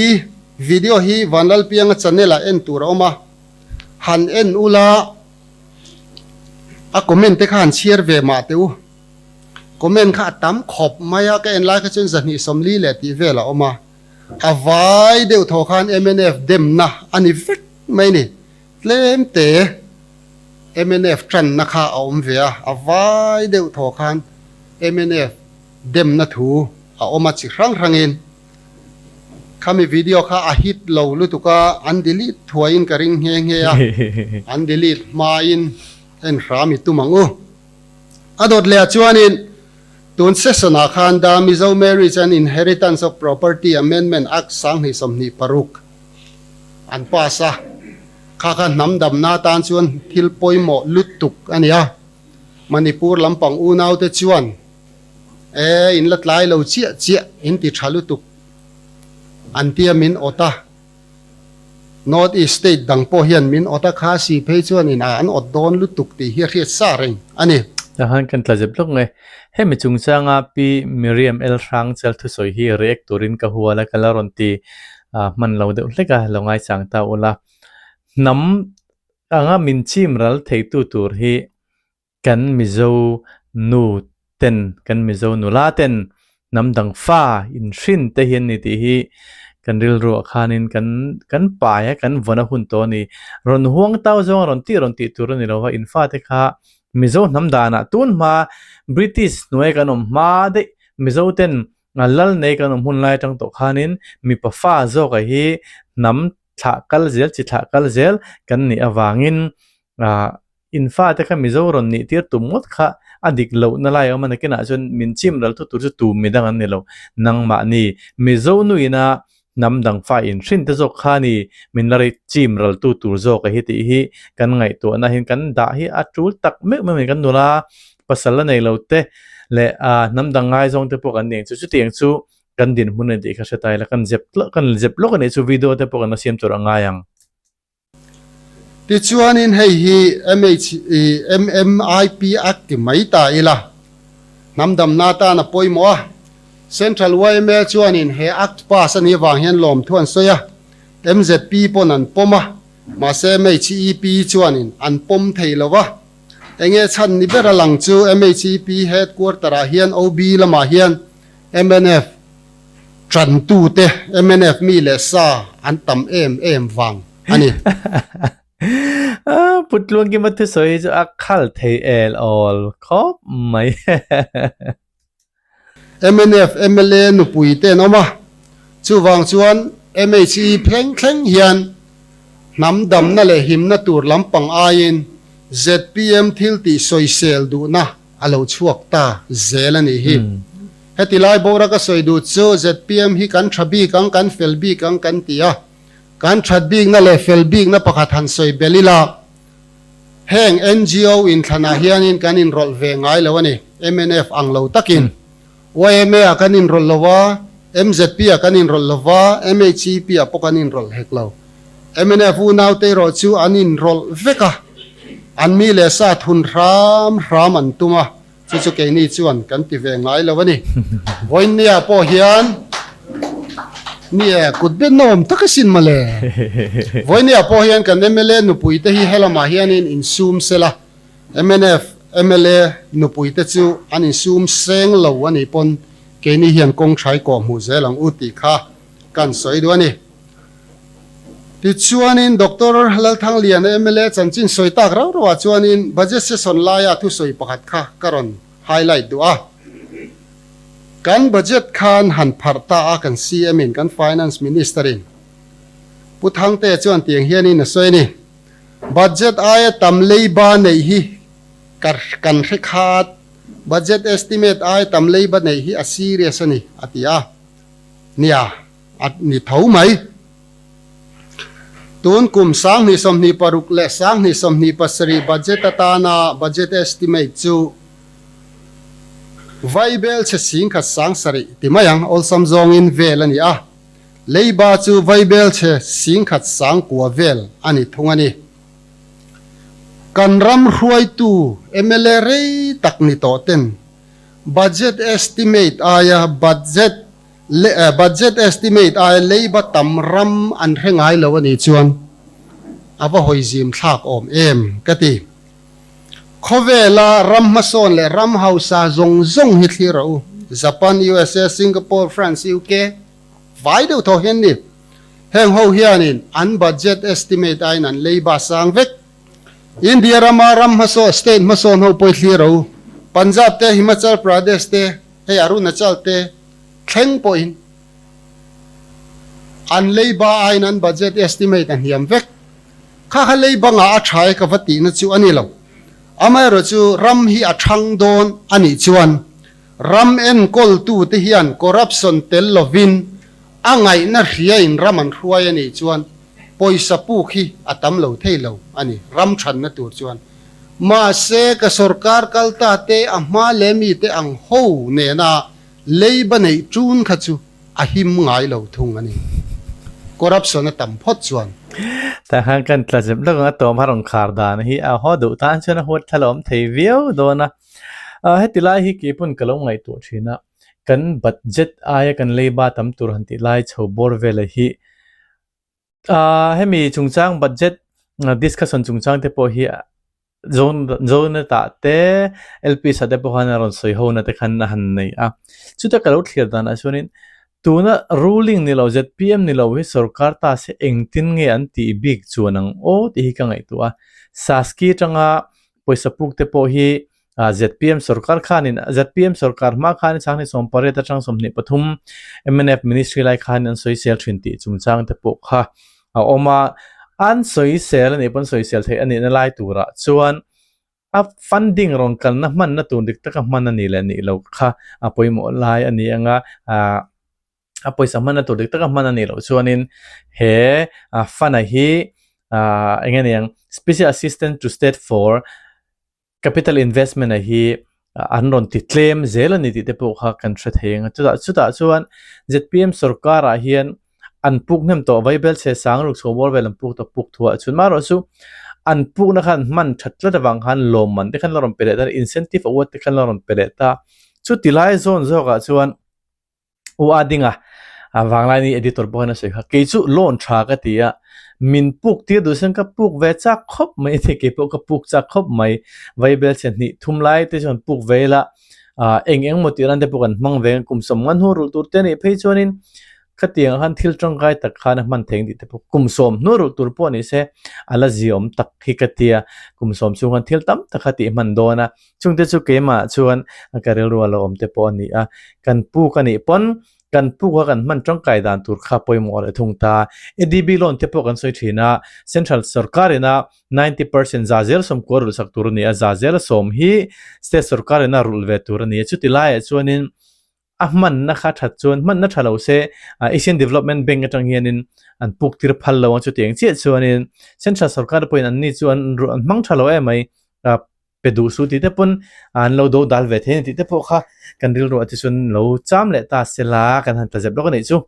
video hi Vanlalpianga channel ah en tur a awm a, han en ula a comment te kha han chhiar ve mah teh u. Comment kha a tam khawp mai a, ka en lai kha chuan 240 leh tih vel a awm a, a vai deuh thaw khan mnf demna a ni vek mai a ni. Tlem te mnf tanna kha a awm ve a, a vai deuh thaw khan mnf demna thu a awm a chi hrang hrangin khami video kha a hit lo lutuk a, an delete thuaiin ka ring nghe nghe a, an delete hmain en hram i tum ang u. A dawt leh ah chuanin tun session ah khan The Mizo Marriage and Inheritance of Property Amendment Act 2026, An pass a, kha kha hnam damna atan chuan thil pawimawh lutuk a ni a. Manipur lampang unaute chuan, E, in la tlai lo chiah chiah, in ti tha lutuk an tia min awt a. North East state dang pawh hian min awt a, kha si phei chuan in a an awt dawn lutuk tih hi a hriat sa reng a ni. Tah khan kan tla zep lawk nge. Hemi chungchanga Pi Miriam L. Hrangchal thusawi hi react turin ka hual a, ka la rawn ti hman lo deuh hlek a, lo ngaichang ta ula. Hnam anga min chim ral theitu tur hi kan Mizo nu ten, kan Mizo nula ten hnam dang fa inhrin te hi an ni tih hi kan rilruah khanin kan kan pai a, kan vawn a hun tawh a ni. Rawn huang tau zawng a rawn tih rawn tih tur a ni lo va, in fate kha Mizo hnam danah tun hma British hnuai kan awm hma daih Mizo ten lal nei kan awm hun lai atang tawh khanin mipa fa zawka hi hnam thlah kal zel chi thlah kal zel kan nih avangin ah in fate kha Mizo rawn nih tir tum ngawt kha a dik lohna lai a awm a nakinah chuan min chim ral thu tur chu tum midang an ni lo nangmahni Mizo nuina Hnam dang fa inhrin te zawk kha ni min la rei chim ral tu tur zawk a hi tih hi kan ngaihtuahna hian kan dah hi a tul tak meuh meuh mai kan nula pasal la nei lo te leh ah hnam dang ngaizawng te pawh kan ni ang chu chutiang chu kan dinhmun a ni tih kha hre ta ila kan zep kan zep lawk a nih chu video te pawh kan la siam tur a ngai ang. Tichuanin hei hi MMIP Act ti mai ta ila, hnam damna atan a pawimawh a. Central yma chuanin he Act pass a nih avang hian lawmthu an sawi a, MZP pawn an pawm a, mahse MHEP chuanin an pawm thei lo va. Enge chhan ni ber a lang chu MHEP headquarter ah hian OB lamah hian mnf, Ṭantute mnf mi leh sa an tam em em vang a ni. Pu Tluangkima thusawi chu a khal thei el awl khawp mai. Mnf mla nupui te an awm a, chuvang chuan MHE thleng thleng hian hnam damna leh himna tur lampang aiin zpm thil tih sawisel duhna a lo chhuak ta zel a nih hi. Heti lai bawra ka sawi duh chu zpm hi kan tha bik ang, kan fel bik ang kan ti a. Kan that bikna leh fel bikna pakhat han sawi belh ila, heng ngo inthlanah hianin kan inrawlh ve ngai lo a ni, mnf ang lo takin. Yma ah kan inrawlh lo a, mzp ah kan inrawlh lo va, MHEP ah pawh kan inrawlh hek lo. Mnf unaute erawh chu an inrawlh vek a, an mi leh sa thun hram hram an tum a, chu chu keini chuan kan ti ve ngai lo a ni. Vawiinnia pawh hian ni e, kut bet na awm tak asin mawle. Vawiinnia pawh hian kan mla nupui te hi helamah hianin insum sela, mnf mla nupui te chu an insum seng lo a nih pawn keini hian kawng thaikawh hmuh zel ang u tih kha kan sawi duh a ni. Tichuanin Doctor Lalthangliana mla chanchin sawi tak rau rauah chuanin Budget Session laia thusawi pakhat kha ka rawn highlight duh a. Kan budget khan han pharh ta a kan CM in kan Finance Minister in Pu Thangtea chuan tiang hianin a sawi a ni, Budget aia tam leiba neih hi ka kan hre khat, budget estimate aia tam leiba neih hi a serious a ni a ti a. Nia. A ni tho mai. Tun kum 2026 leh 2027 budget atana budget estimate chu Vaibelchhe 10,000 7,000 ti mai ang, awlsam zawngin vel a ni a. Leiba chu Vaibelchhe 10,000 9,000 vel a ni thung a ni. Kan ram hruaitu mla rei tak ni tawh ten budget estimate aia budget budget estimate aia leiba tam ram an hre ngai lo a nih chuan a va hawi zim thlak awm em ka ti. Khawvela ram hmasawn leh ram hausa zawng zawng hi thlir rawh u. Japan, USA, Singapore, France, UK vai deuh thaw hian ni. Heng ho hianin an budget estimate aiin an leiba sang vek. India rama ram hmasawn, state hmasawn ho pawh hi thlir rawh u. Punjab te, Himachal Pradesh te, hei Arunachal te thleng pawhin an leiba aiin an budget estimate a hniam vek. Kha kha lei bangah a tha e ka va tihna chu a ni lo. Amaherawh chu ram hi a thang dawn a nih chuan ram enkawltute hian corruption tel lovin a ngaihna hriain ram an hruai a nih chuan pawisa puk hi a tam lo thei lo a ni, ram thanna tur chuan. Mahse ka sorkar kal ta te a hma leh mite ang ho nena leiba neih tun kha chu a him ngai lo thung a ni. Corruption a tam phawt chuan. Tah khan kan tla zep lawk ang a tawm a rawn khar dan hi a haw duh tan chuan a huat thla awm thei viau dawn a. Heti lai hi keipawn ka lo ngaihtuah thin a, kan budget aia kan leiba tam tur han tih lai chho bawr vela hi Hemi chungchang budget discussion chungchang te pawh hi Zonatah te LPS ah te pawh khan a rawn sawi ho na te khan a han nei a. Chuta ka lo thlir danah chuanin tuna ruling ni lo zpm ni lo hi sorkar ta se engtin nge an tih bik chuan ang aw tih hi ka ngaihtuah a. Saski atanga pawisa puk te pawh hi Zpm sorkar khanin zpm sorkar hma khan chang ni 18 atang 23 mnf ministry lai khan an sawisel thin tih chungchang te pawh kha a awm a, an sawisel anih pawn sawisel theih anih na lai turah chuan a funding rawn kalna hmanna tur dik taka hman anih leh nih loh kha a pawimawh lai a ni ang a, a pawisa hmanna tur dik taka hman anih loh chuanin he fund a hi eng nge niang special assistant to state for Capital investment a hi an rawn ti tlem zel a ni tih te pawh kha kan hre thei ang a. Chutah chutah chuan zpm sorkar ah hian an puk hnem tawh vaibel chhe sang ruk chho bawr vel an puk tawh puk thuah chuan marawh chu an pukna khan hman that tlat avang khan lawmman te khan la rawn pe leh ta incentive award te khan la rawn pe leh ta. Chuti lai zawn zawkah chuan U a ding a, a vanglai ni editor pawh hian a sawi kha, kei chu loan tha ka ti a, min puk tir duh chuan ka puk ve chak khawp mai a ti, kei pawh ka puk chak khawp mai, vaibel chhe hnih thum lai te chuan puk ve ila, ah eng eng maw tih ran te pawh kan hmang ve ang, kum sawm ngan hnu rulh tur te anih phei chuanin khatiang ah khan thil tangkai tak khan a hman thei ang tih te pawh kum sawm hnu rulh tur pawh ni se a la ziaawm tak hi ka ti a, kum sawm chhung khan thil tam tak a tih hman dawn a. Chungte chu keimah chuan ka rilru a lo awm te pawh a ni a, kan puk a nih pawn kan puk a kan hman tangkai dan tur kha pawimawh leh thung ta. ADB loan te pawh kan sawi thin a, Central sorkar ina 90% za zel sawmkua rulh sak tur a ni a, za zel sawm hi State sorkar ina rulh ve tur a ni a, chuti laiah chuanin a hmanna kha that chuan hmanna tha lo se Asian Development Bank atang hianin an puk tir phal lo ang chutiang chiah chuanin Central sorkar pawhin anni chu an hmang tha lo em mai. Pe duh suh tih te pawn an lo do dal ve thei a ni tih te pawh kha kan rilru ah te chuan lo cham leh ta se la kan han tla zep lawk a nih chu.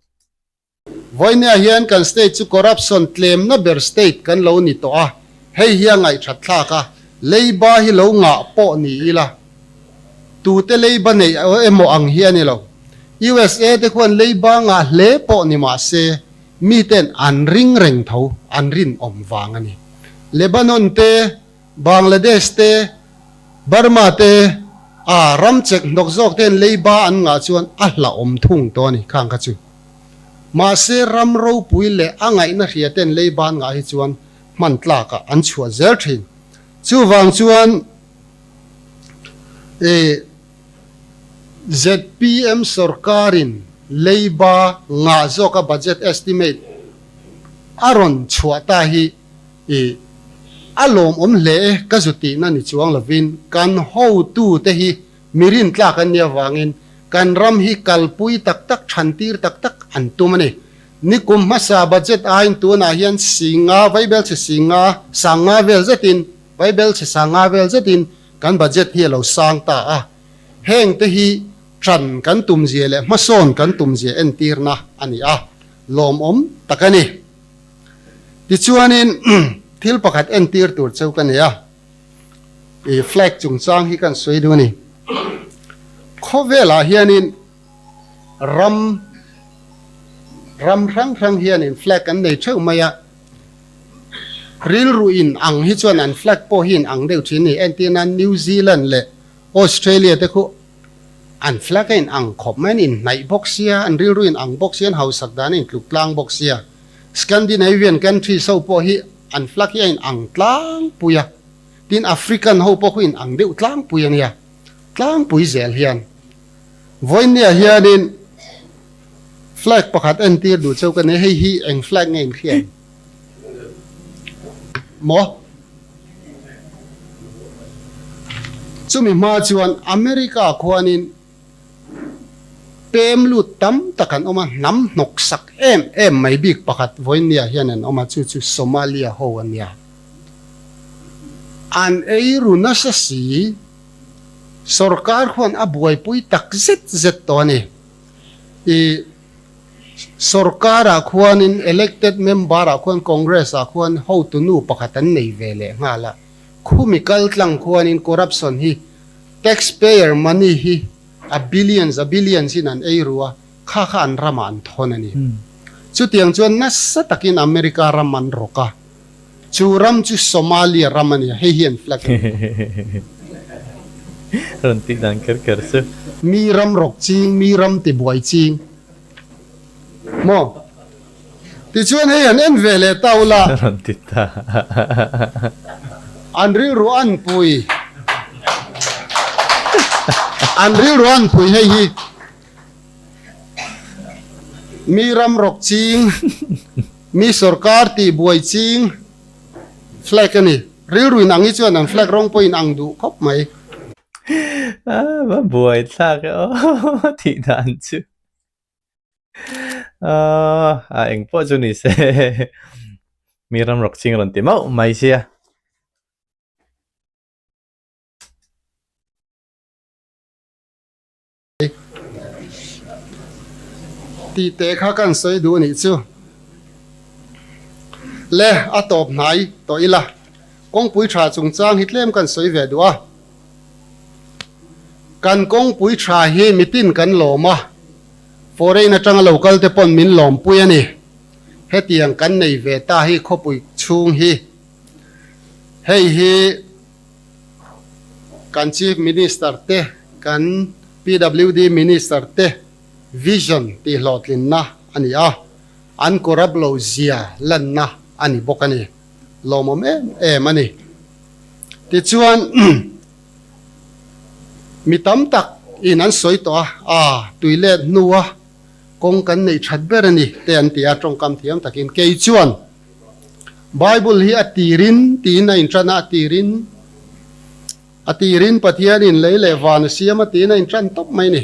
Vawinia hian kan state chu corruption tlemna ber state kan lo ni tawh a, hei hi a ngaihthat thlak a, leiba hi lo ngah pawh ni ila tute leiba neih emaw ang hi a ni lo. USA te khuan leiba ngah hle pawh ni mah se miten an ring reng tho, an rinawm vang a ni. Lebanon te Bangladesh te, Burma te a ram chek hnawk zawk ten leiba an ngah chuan a hlauhawm thung tawh a ni khang kha chu. Mahse ram ropui leh a ngaihna hria ten leiba an ngah hi chuan hman tlakah an chhuah zel thin. Chuvang chuan e zpm sorkarin leiba ngah zawka budget estimate a rawn chhuah ta hi I a lawmawm hle e, ka zu tihna ni chuang lovin kan hotute hi mi rintlak an nih avangin kan ram hi kalpui tak tak, thantir tak tak an tum a ni. Nikum hmasa budget aiin tunah hian singa vaibelchhe singa sanga vel zetin vaibelchhe sanga vel zetin kan budget hi a lo sang ta a. Heng te hi ṭan kan tumzia leh hmasawn kan tumzia entirna a ni a, lawmawm tak a ni. Tichuanin thil pakhat entir tur cheu ka nei a, i flag chungchang hi kan sawi duh a ni. Khawvelah hianin ram ram hrang hrang hianin flag an nei theuh mai a, rilru in ang hi chuan an flag pawh hi in ang deuh thin a ni. Entirnan New Zealand leh Australia te khu an flag a in ang khawp mai, an inhnaih bawk sia, an rilru in ang bawk sia, an hausak dan a intluk tlang bawk sia. Scandinavian countries ho pawh hi an flag hi a in ang tlangpui a, tin African ho pawh khu in ang deuh tlangpui a nia, tlangpui zel hian. Vawinia hianin flag pakhat entir duh cheu ka nei, hei hi eng flag nge in hriat? Maw? Chumi hma chuan America khuanin pem lut tam tak an awm a, hnam hnawk sak em em mai bik pakhat vawinia hian an awm a, chu chu Somalia ho a nia. An ei ru nasa si, sorkar khuan a buaipui tak zet zet tawh a ni. I. Sorkar ah khuanin elected member ah khuan Congress ah khuan hotu nu pakhat an nei ve leh nghal a, khumi kal tlang khuanin corruption hi tax payer money hi a billions a billions in an ei ru a, kha kha an ramah an thawn a ni. Chutiang chuan nasa takin America ram an rawk a, chu ram chu Somalia ram a ni a, hei hi an flag a ni. Rawn tih dan kher kher chu. Mi ram rawk ching, mi ram tibuai ching. Maw? Tichuan hei an en ve leh ta ula. Rawn ti ta. An rilru an pui. An rilru an pui hei hi. Mi ram rawk ching, mi sorkar tih buai ching flag a ni. Rilru in ang hi chuan an flag rawng pawhin ang duh khawp mai. A va buai thlak e aw tih dan chu. A eng pawh chu ni se mi ram rawk ching rawn ti mauh mai sia. Tih teh kha kan sawi duh anih chu. Le a tawp hnai tawh ila kawngpui tha chungchang hi tlem kan sawi ve duh a. Kan kawngpui tha hi mitin kan lawm a, foreign atanga lo kal te pawn min lawmpui a ni. Hetiang kan nei ve ta hi khawpui chhung hi hei hi Kan Chief Minister te, kan PWD Minister te vision tih hlawhtlinna a ni a, an corrupt lo zia lanna a ni bawk a ni. Lawmawm em em a ni. Tichuan mi tam tak in an sawi tawh a, aa tui let hnua kawng kan neih that ber a ni te an ti a, tawngkam thiam takin kei chuan Bible hi a tirin tiin a inṭan a, a tirin a tirin Pathianin lei leh van a siam a tiin a inṭan tawp mai a ni.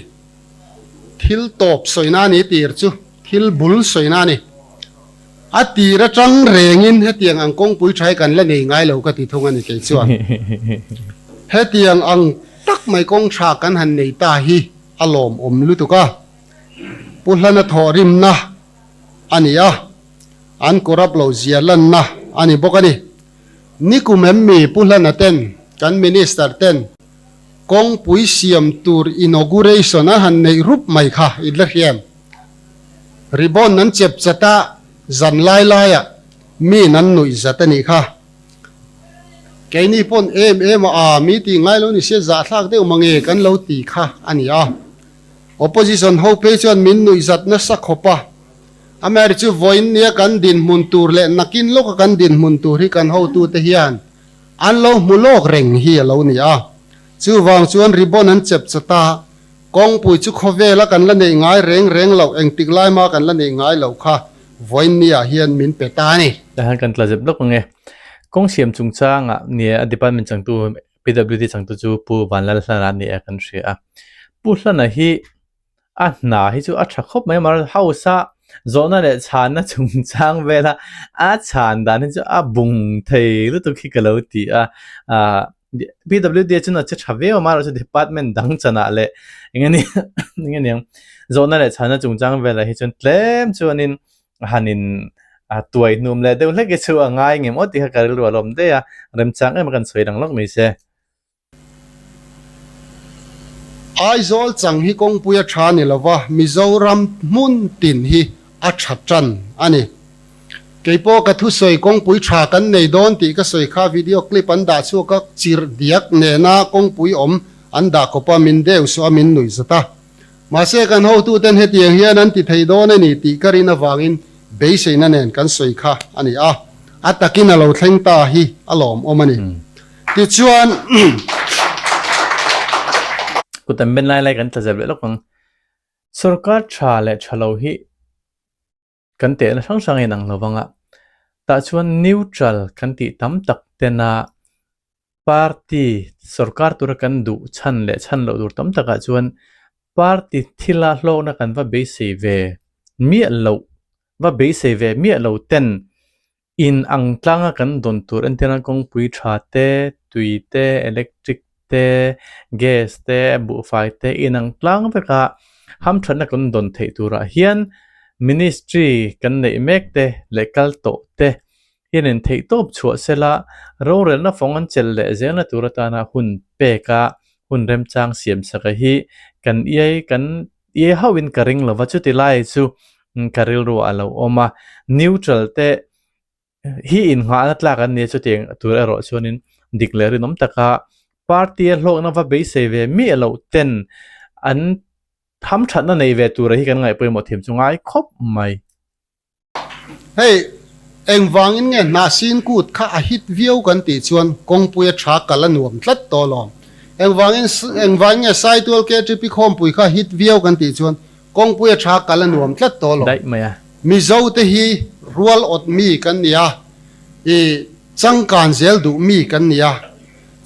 Thil tawp sawina a ni tir chu thil bul sawina a ni. A tir aṭang rengin hetiang ang kawngpui ṭha hi kan la nei ngai lo ka ti thung a ni kei chuan. Hetiang ang tak mai kawng ṭha kan han nei ta hi a lawmawm lutuk a. Pu Hlana thawhrimna a ni a. An corrupt lo zia lanna a ni bawk a ni. Nikum em mi Pu Hlana ten, kan Minister ten kawngpui siam tur inauguration a han neih rup mai kha in la hriam. Ribbon an chep chat a, zan lai laiah miin an nuih zat a nih kha. Keini pawn em em a, aa mi tih ngai lo ni sia zahthlak deuh mange kan lo ti kha a ni a. Opposition ho phei chuan min nuih zat nasa khawp a. Amaherawhchu chu vawiin nia kan dinhmun tur leh nakin lawka kan dinhmun tur hi kan hotute hian an lo hmu lawk reng hi a lo ni a. Chuvang chuan ribbon an chep chat a, kawngpui chu khawvela kan la neih ngai reng reng loh, engtik lai mah kan la neih ngai loh kha vawiin niah hian min pe ta a ni. Tah hian kan tla zep lawk ang e. Kawng siam chungchangah nia a department changtu PWD changtu chu Pu Vanlalhlana nia kan hria a. Pu Hlana hi a hna hi chu a tha khawp mai a, mahse house a. Zawhna leh chhanna chungchang vela a chhan dan hi chu a bung thei lutuk hi ka lo ti a. Ahh PWD ah chuan a che tha viau a, amaherawhchu department dang chanah leh eng nge eng nge niang zawhna leh chhanna chungchang velah hi chuan tlem chuanin a han in a tuai hnum leh deuh hlek hi chu a ngai ngem aw tih kha ka rilru a lawm daih a, remchang em a kan sawi lang lawk mai se. Aizawl chang hi kawngpui a tha ni lova, Mizoram hmun tin hi a tha tan a ni. Keipawh ka thusawi kawngpui tha kan nei dawn tih ka sawi kha video clip an dah chhuak a, chirh diak nena kawngpui awm an dah kawp a, min deu suh a, min nuih zat a. Mahse kan hotuten hetiang hian an ti thei dawn a ni tih ka rin avangin beiseina nen kan sawi kha a ni a, a takin a lo thleng ta hi a lawmawm a ni. Tichuan. Kut an ben lai lai kan tla zep leh lawk ang. Sorkar tha leh tha lo hi kan tehna hrang hrang a inang lo vang a, tah chuan neutral kan tih tam tak tena party sorkar tura kan duh chhan leh chhan loh tur tam takah chuan party thila hlawkna kan va beisei ve miah loh va beisei ve miah lo ten In ang tlanga kan dawn tur entirna kawngpui tha te, tui te, electric te, gas te, buhfai te in ang tlang veka hamthatna kan dawn theih turah hian ministry kan neih mek te leh kal tawh te hianin theihtawp chhuah sela rorelna fawng an chelh leh zelna tur atana hun peka hun remchang siam saka hi kan iai kan iai hauhin ka ring lova chuti lai chu ka rilru a lo awm a, neutral te hi innghahna tlak an ni a chutiang tur erawh chuanin dik leh rinawm taka party a hlawkna va beisei ve miah loh ten an hamthatna nei ve tura hi kan ngaih pawimawh thiam chu ngai khawp mai. Hei, engvangin nge hnahsin kut kha a hit viau kan tih chuan kawngpui a tha kal a nuam tlat tawh alawm. Engvangin engvangin nge Saitual KTP khawmpui kha hit viau kan tih chuan kawngpui a tha kal a nuam tlat tawh alawm. Daih mai a. Mizo te hi rual awt mi kan ni a, i changkan zel duh mi kan ni a.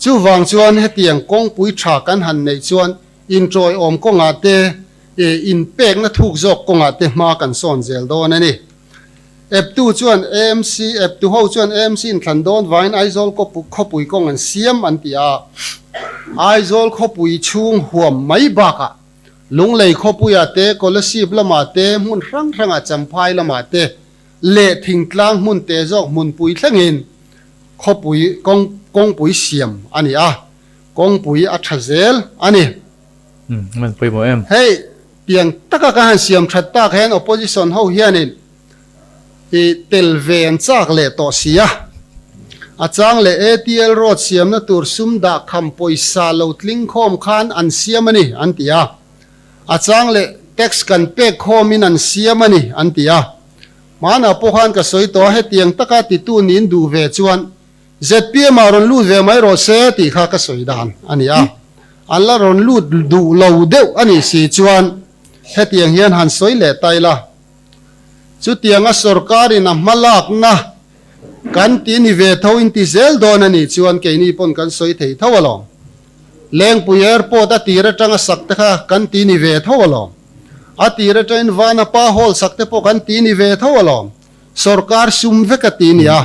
Chuvang chuan hetiang kawngpui tha kan han neih chuan intawiawm kawngah te, I inpekna thuk zawk kawngah te hma kan sawn zel dawn a ni. Eptu chuan AMC, Eptu ho chuan AMC inthlan dawn vangin Aizawl khawpui kawng an siam an ti a. Aizawl khawpui chhung huam mai bakah Lunglei khawpuiah te, Kolasib lamah te, hmun hrang hrangah Champhai lamah te leh thingtlang hmun te zawk hmunpui thlengin khawpui kawng kawngpui siam a ni a, kawngpui a tha zel a ni. Umm pawimawh em. Hei tiang taka ka han siam that tak hian opposition ho hianin i tel ve an chak leh tawh si a. A chang leh ATL road siamna tur sum dah kham pawisa lo tling khawm khan an siam a ni an ti a. A chang leh tax kan pek khawmin an siam a ni an ti a. Hmanah pawh khan ka sawi tawh a hetiang taka titu niin duh ve chuan ZPM ah rawn lut ve mai rawh se tih kha ka sawi dan a ni a, an la rawn lut duh lo deuh a nih si chuan hetiang hian han sawi leh ta ila. Chutianga sorkarin a hmalakna kan ti ni ve tho in ti zel dawn a nih chuan keini pawn kan sawi thei tho alawm. Lengpui Airport a tir atanga sak te kha kan ti ni ve tho alawm. A tir atangin Vanapa Hall sak te pawh kan ti ni ve tho alawm. Sorkar sum vek a ti nia,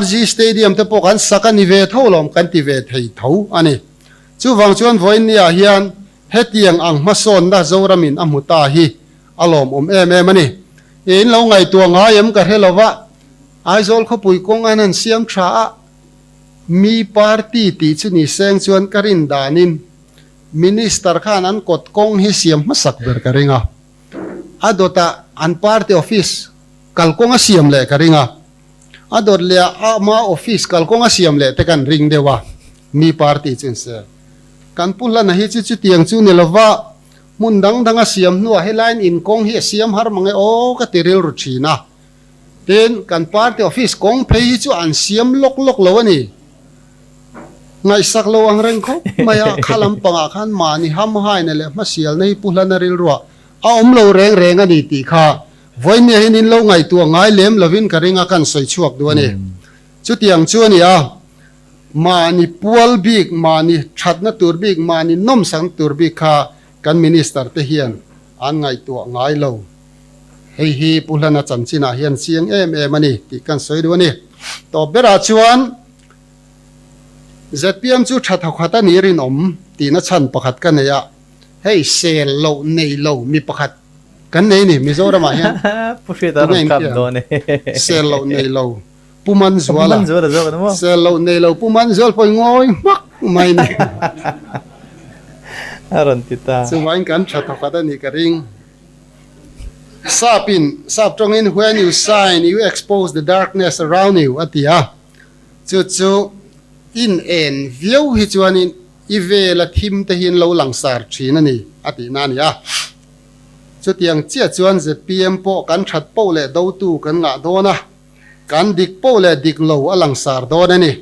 RG Stadium te pawh kan sak a ni ve tho lawm kan ti ve thei tho a ni. Chuvang chuan vawiinniah hian hetiang ang hmasawnna Zoramin a hmu ta hi a lawmawm em em a ni. In lo ngaihtuah ngai em ka hre lo va, Aizawl khawpui kawng an han siam tha a, mi party tih chu ni seng chuan ka rin danin Minister khan an kawt kawng hi siam hmasak ber ka ring a. A dawtah an party office kalkawng a siam leh ka ring a, a dawt leh ah ama office kalkawng a siam leh te kan ring deuh a, mi party chu se. Kan pu hlana hi chu chutiang chu ni lova hmun dang dang a siam hnuah helaiin inkawng hi a siam har mang e aw ka ti rilru thin a. Tin, kan party office kawng phei hi chu an siam lawk lawk lo a ni. Ngaihsak lo ang reng khawp mai a, kha lampangah khan mahni hamhaina leh hmasialna hi pu hlana rilruah a awm lo reng reng a ni tih kha vawinia hian in lo ngaihtuah ngai lem lovin ka ring a kan sawi chhuak duh a ni. Chutiang chu a ni a, mahni pual bik, mahni thatna tur bik, mahni nawmsakna tur bik kha kan minister te hian an ngaihtuah ngai lo. Hei hi Pu Hlana chanchinah hian chiang em em a ni tih kan sawi duh a ni. Tawp berah chuan zpm chu tha thawkhat a nih rinawm tihna chhan pakhat ka nei a, hei sel loh nei lo mi pakhat kan nei a ni Mizoramah hian Pu Hriata tunge rawn in kap hria dawn e. Sel loh nei lo Pu Manzuala Pu Manzuala zawk a ni maw? Sel loh nei lo Pu Manzual pawh i ngawi hmak mai ni. A rawn ti ta. Chuvangin kan tha thawkhat a nih ka ring. Sap in, sap tawngin when you shine you expose the darkness around you a ti a, chu chu in en viau hi chuanin i vela thim te hi an lo langsar thin a ni a tihna a ni a. Chutiang chiah chuan zpm pawh kan that poh leh dotu kan ngah dawn a, kan dik poh leh dik lo a langsar dawn a ni.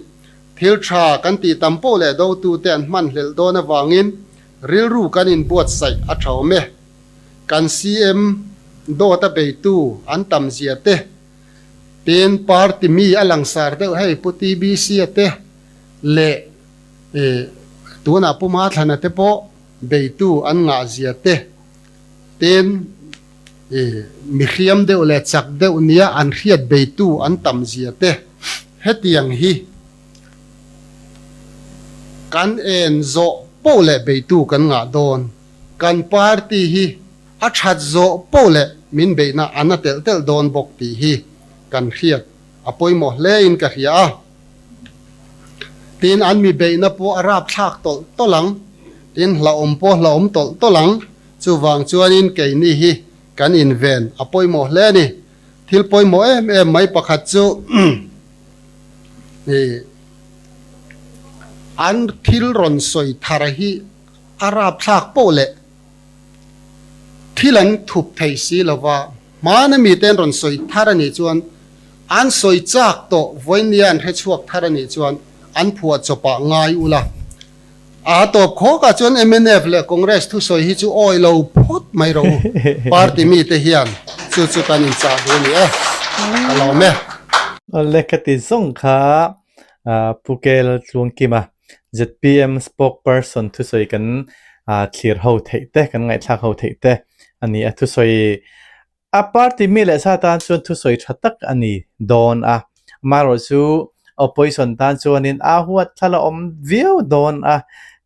Thil tha kan tih tam poh leh dotu te an hman hlelh dawn avangin rilru kan inbuatsaih a tha awm e. Kan CM dawt a beitu an tam zia te, tin party mi a langsar deuh hei Pu TBC a te leh tunah Pu Mathlana te pawh beitu an ngah zia te, tin mi hriam deuh leh chak deuh nia an hriat beitu an tam zia te, hetiang hi kan en zawh poh leh beitu kan ngah dawn. Kan party hi a that zawh poh leh min beihna a na telh telh dawn bawk tih hi kan hriat a pawimawh hle in ka hria a. Tin, an mi beihna pawh a rapthlak tawlh tawlh ang, tin hlauhawm pawh hlauhawm tawlh tawlh ang, chuvang chuanin keini hi kan inven a pawimawh hle a ni. Thil pawimawh em em mai pakhat chu an thil rawn sawi thar hi A rapthlak poh leh thil an thup thei si lova, hmana mite an rawn sawi thar a nih chuan an sawi chak tawh vawinia an hre chhuak thar a nih chuan an phuah chawpah ngai ula. A tawp khawkah chuan mnf leh Congress thusawi hi chu awi lo phawt mai rawh u, party mite hian chu chu kan inchah duh a ni e, ka lawm e. Awle ka ti zawng kha Pu Kel Tluangkima zpm spokesperson thusawi kan thlir ho theih te, kan ngaihthlak ho theih te a ni a. Thusawi a party mi leh sa tan chuan thusawi tha tak a ni dawn a, amaherawhchu opposition tan chuanin a huat thla la awm viau dawn a.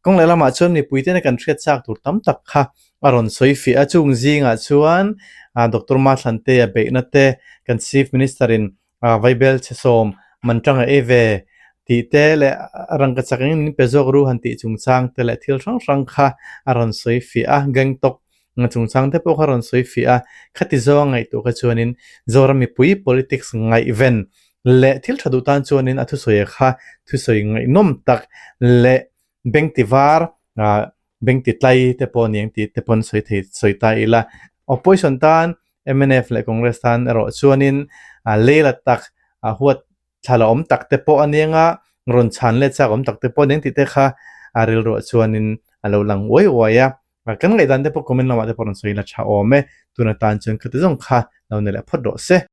Kawng leh lamah chuan mipui tena kan hriat chak tur tam tak kha a rawn sawi fiah a, chung zingah chuan Doctor Mathlantea beihna te, kan Chief Minister in Vaibel chhe sawm man tang a ei ve tih te leh rangka chak engin min pe zawk ru han tih chungchang te leh thil hrang hrang kha a rawn sawi fiah a, Gangtok chungchang te pawh kha a rawn sawi fiah a, khati zawnga ngaihtuah kha chuanin Zoram mipui politics ngaihven leh thil tha duh tan chuanin a thusawi kha thusawi ngaihnawm tak leh beng ti var beng ti tlai te pawh a ni ang tih te pawh an sawi thei sawi ta ila opposition tan mnf leh Congress tan erawh chuanin lei la tak huat thla la awm tak te pawh a nia nga rawn chhan let chak awm tak te pawh a nia tih te kha a rilruah chuanin a lo lang uai uai a kan ngaihdan te pawh comment lamah te pawh rawn sawi la tha awm e tun atan chuan khati zawng kha lo ni leh phawt rawh se.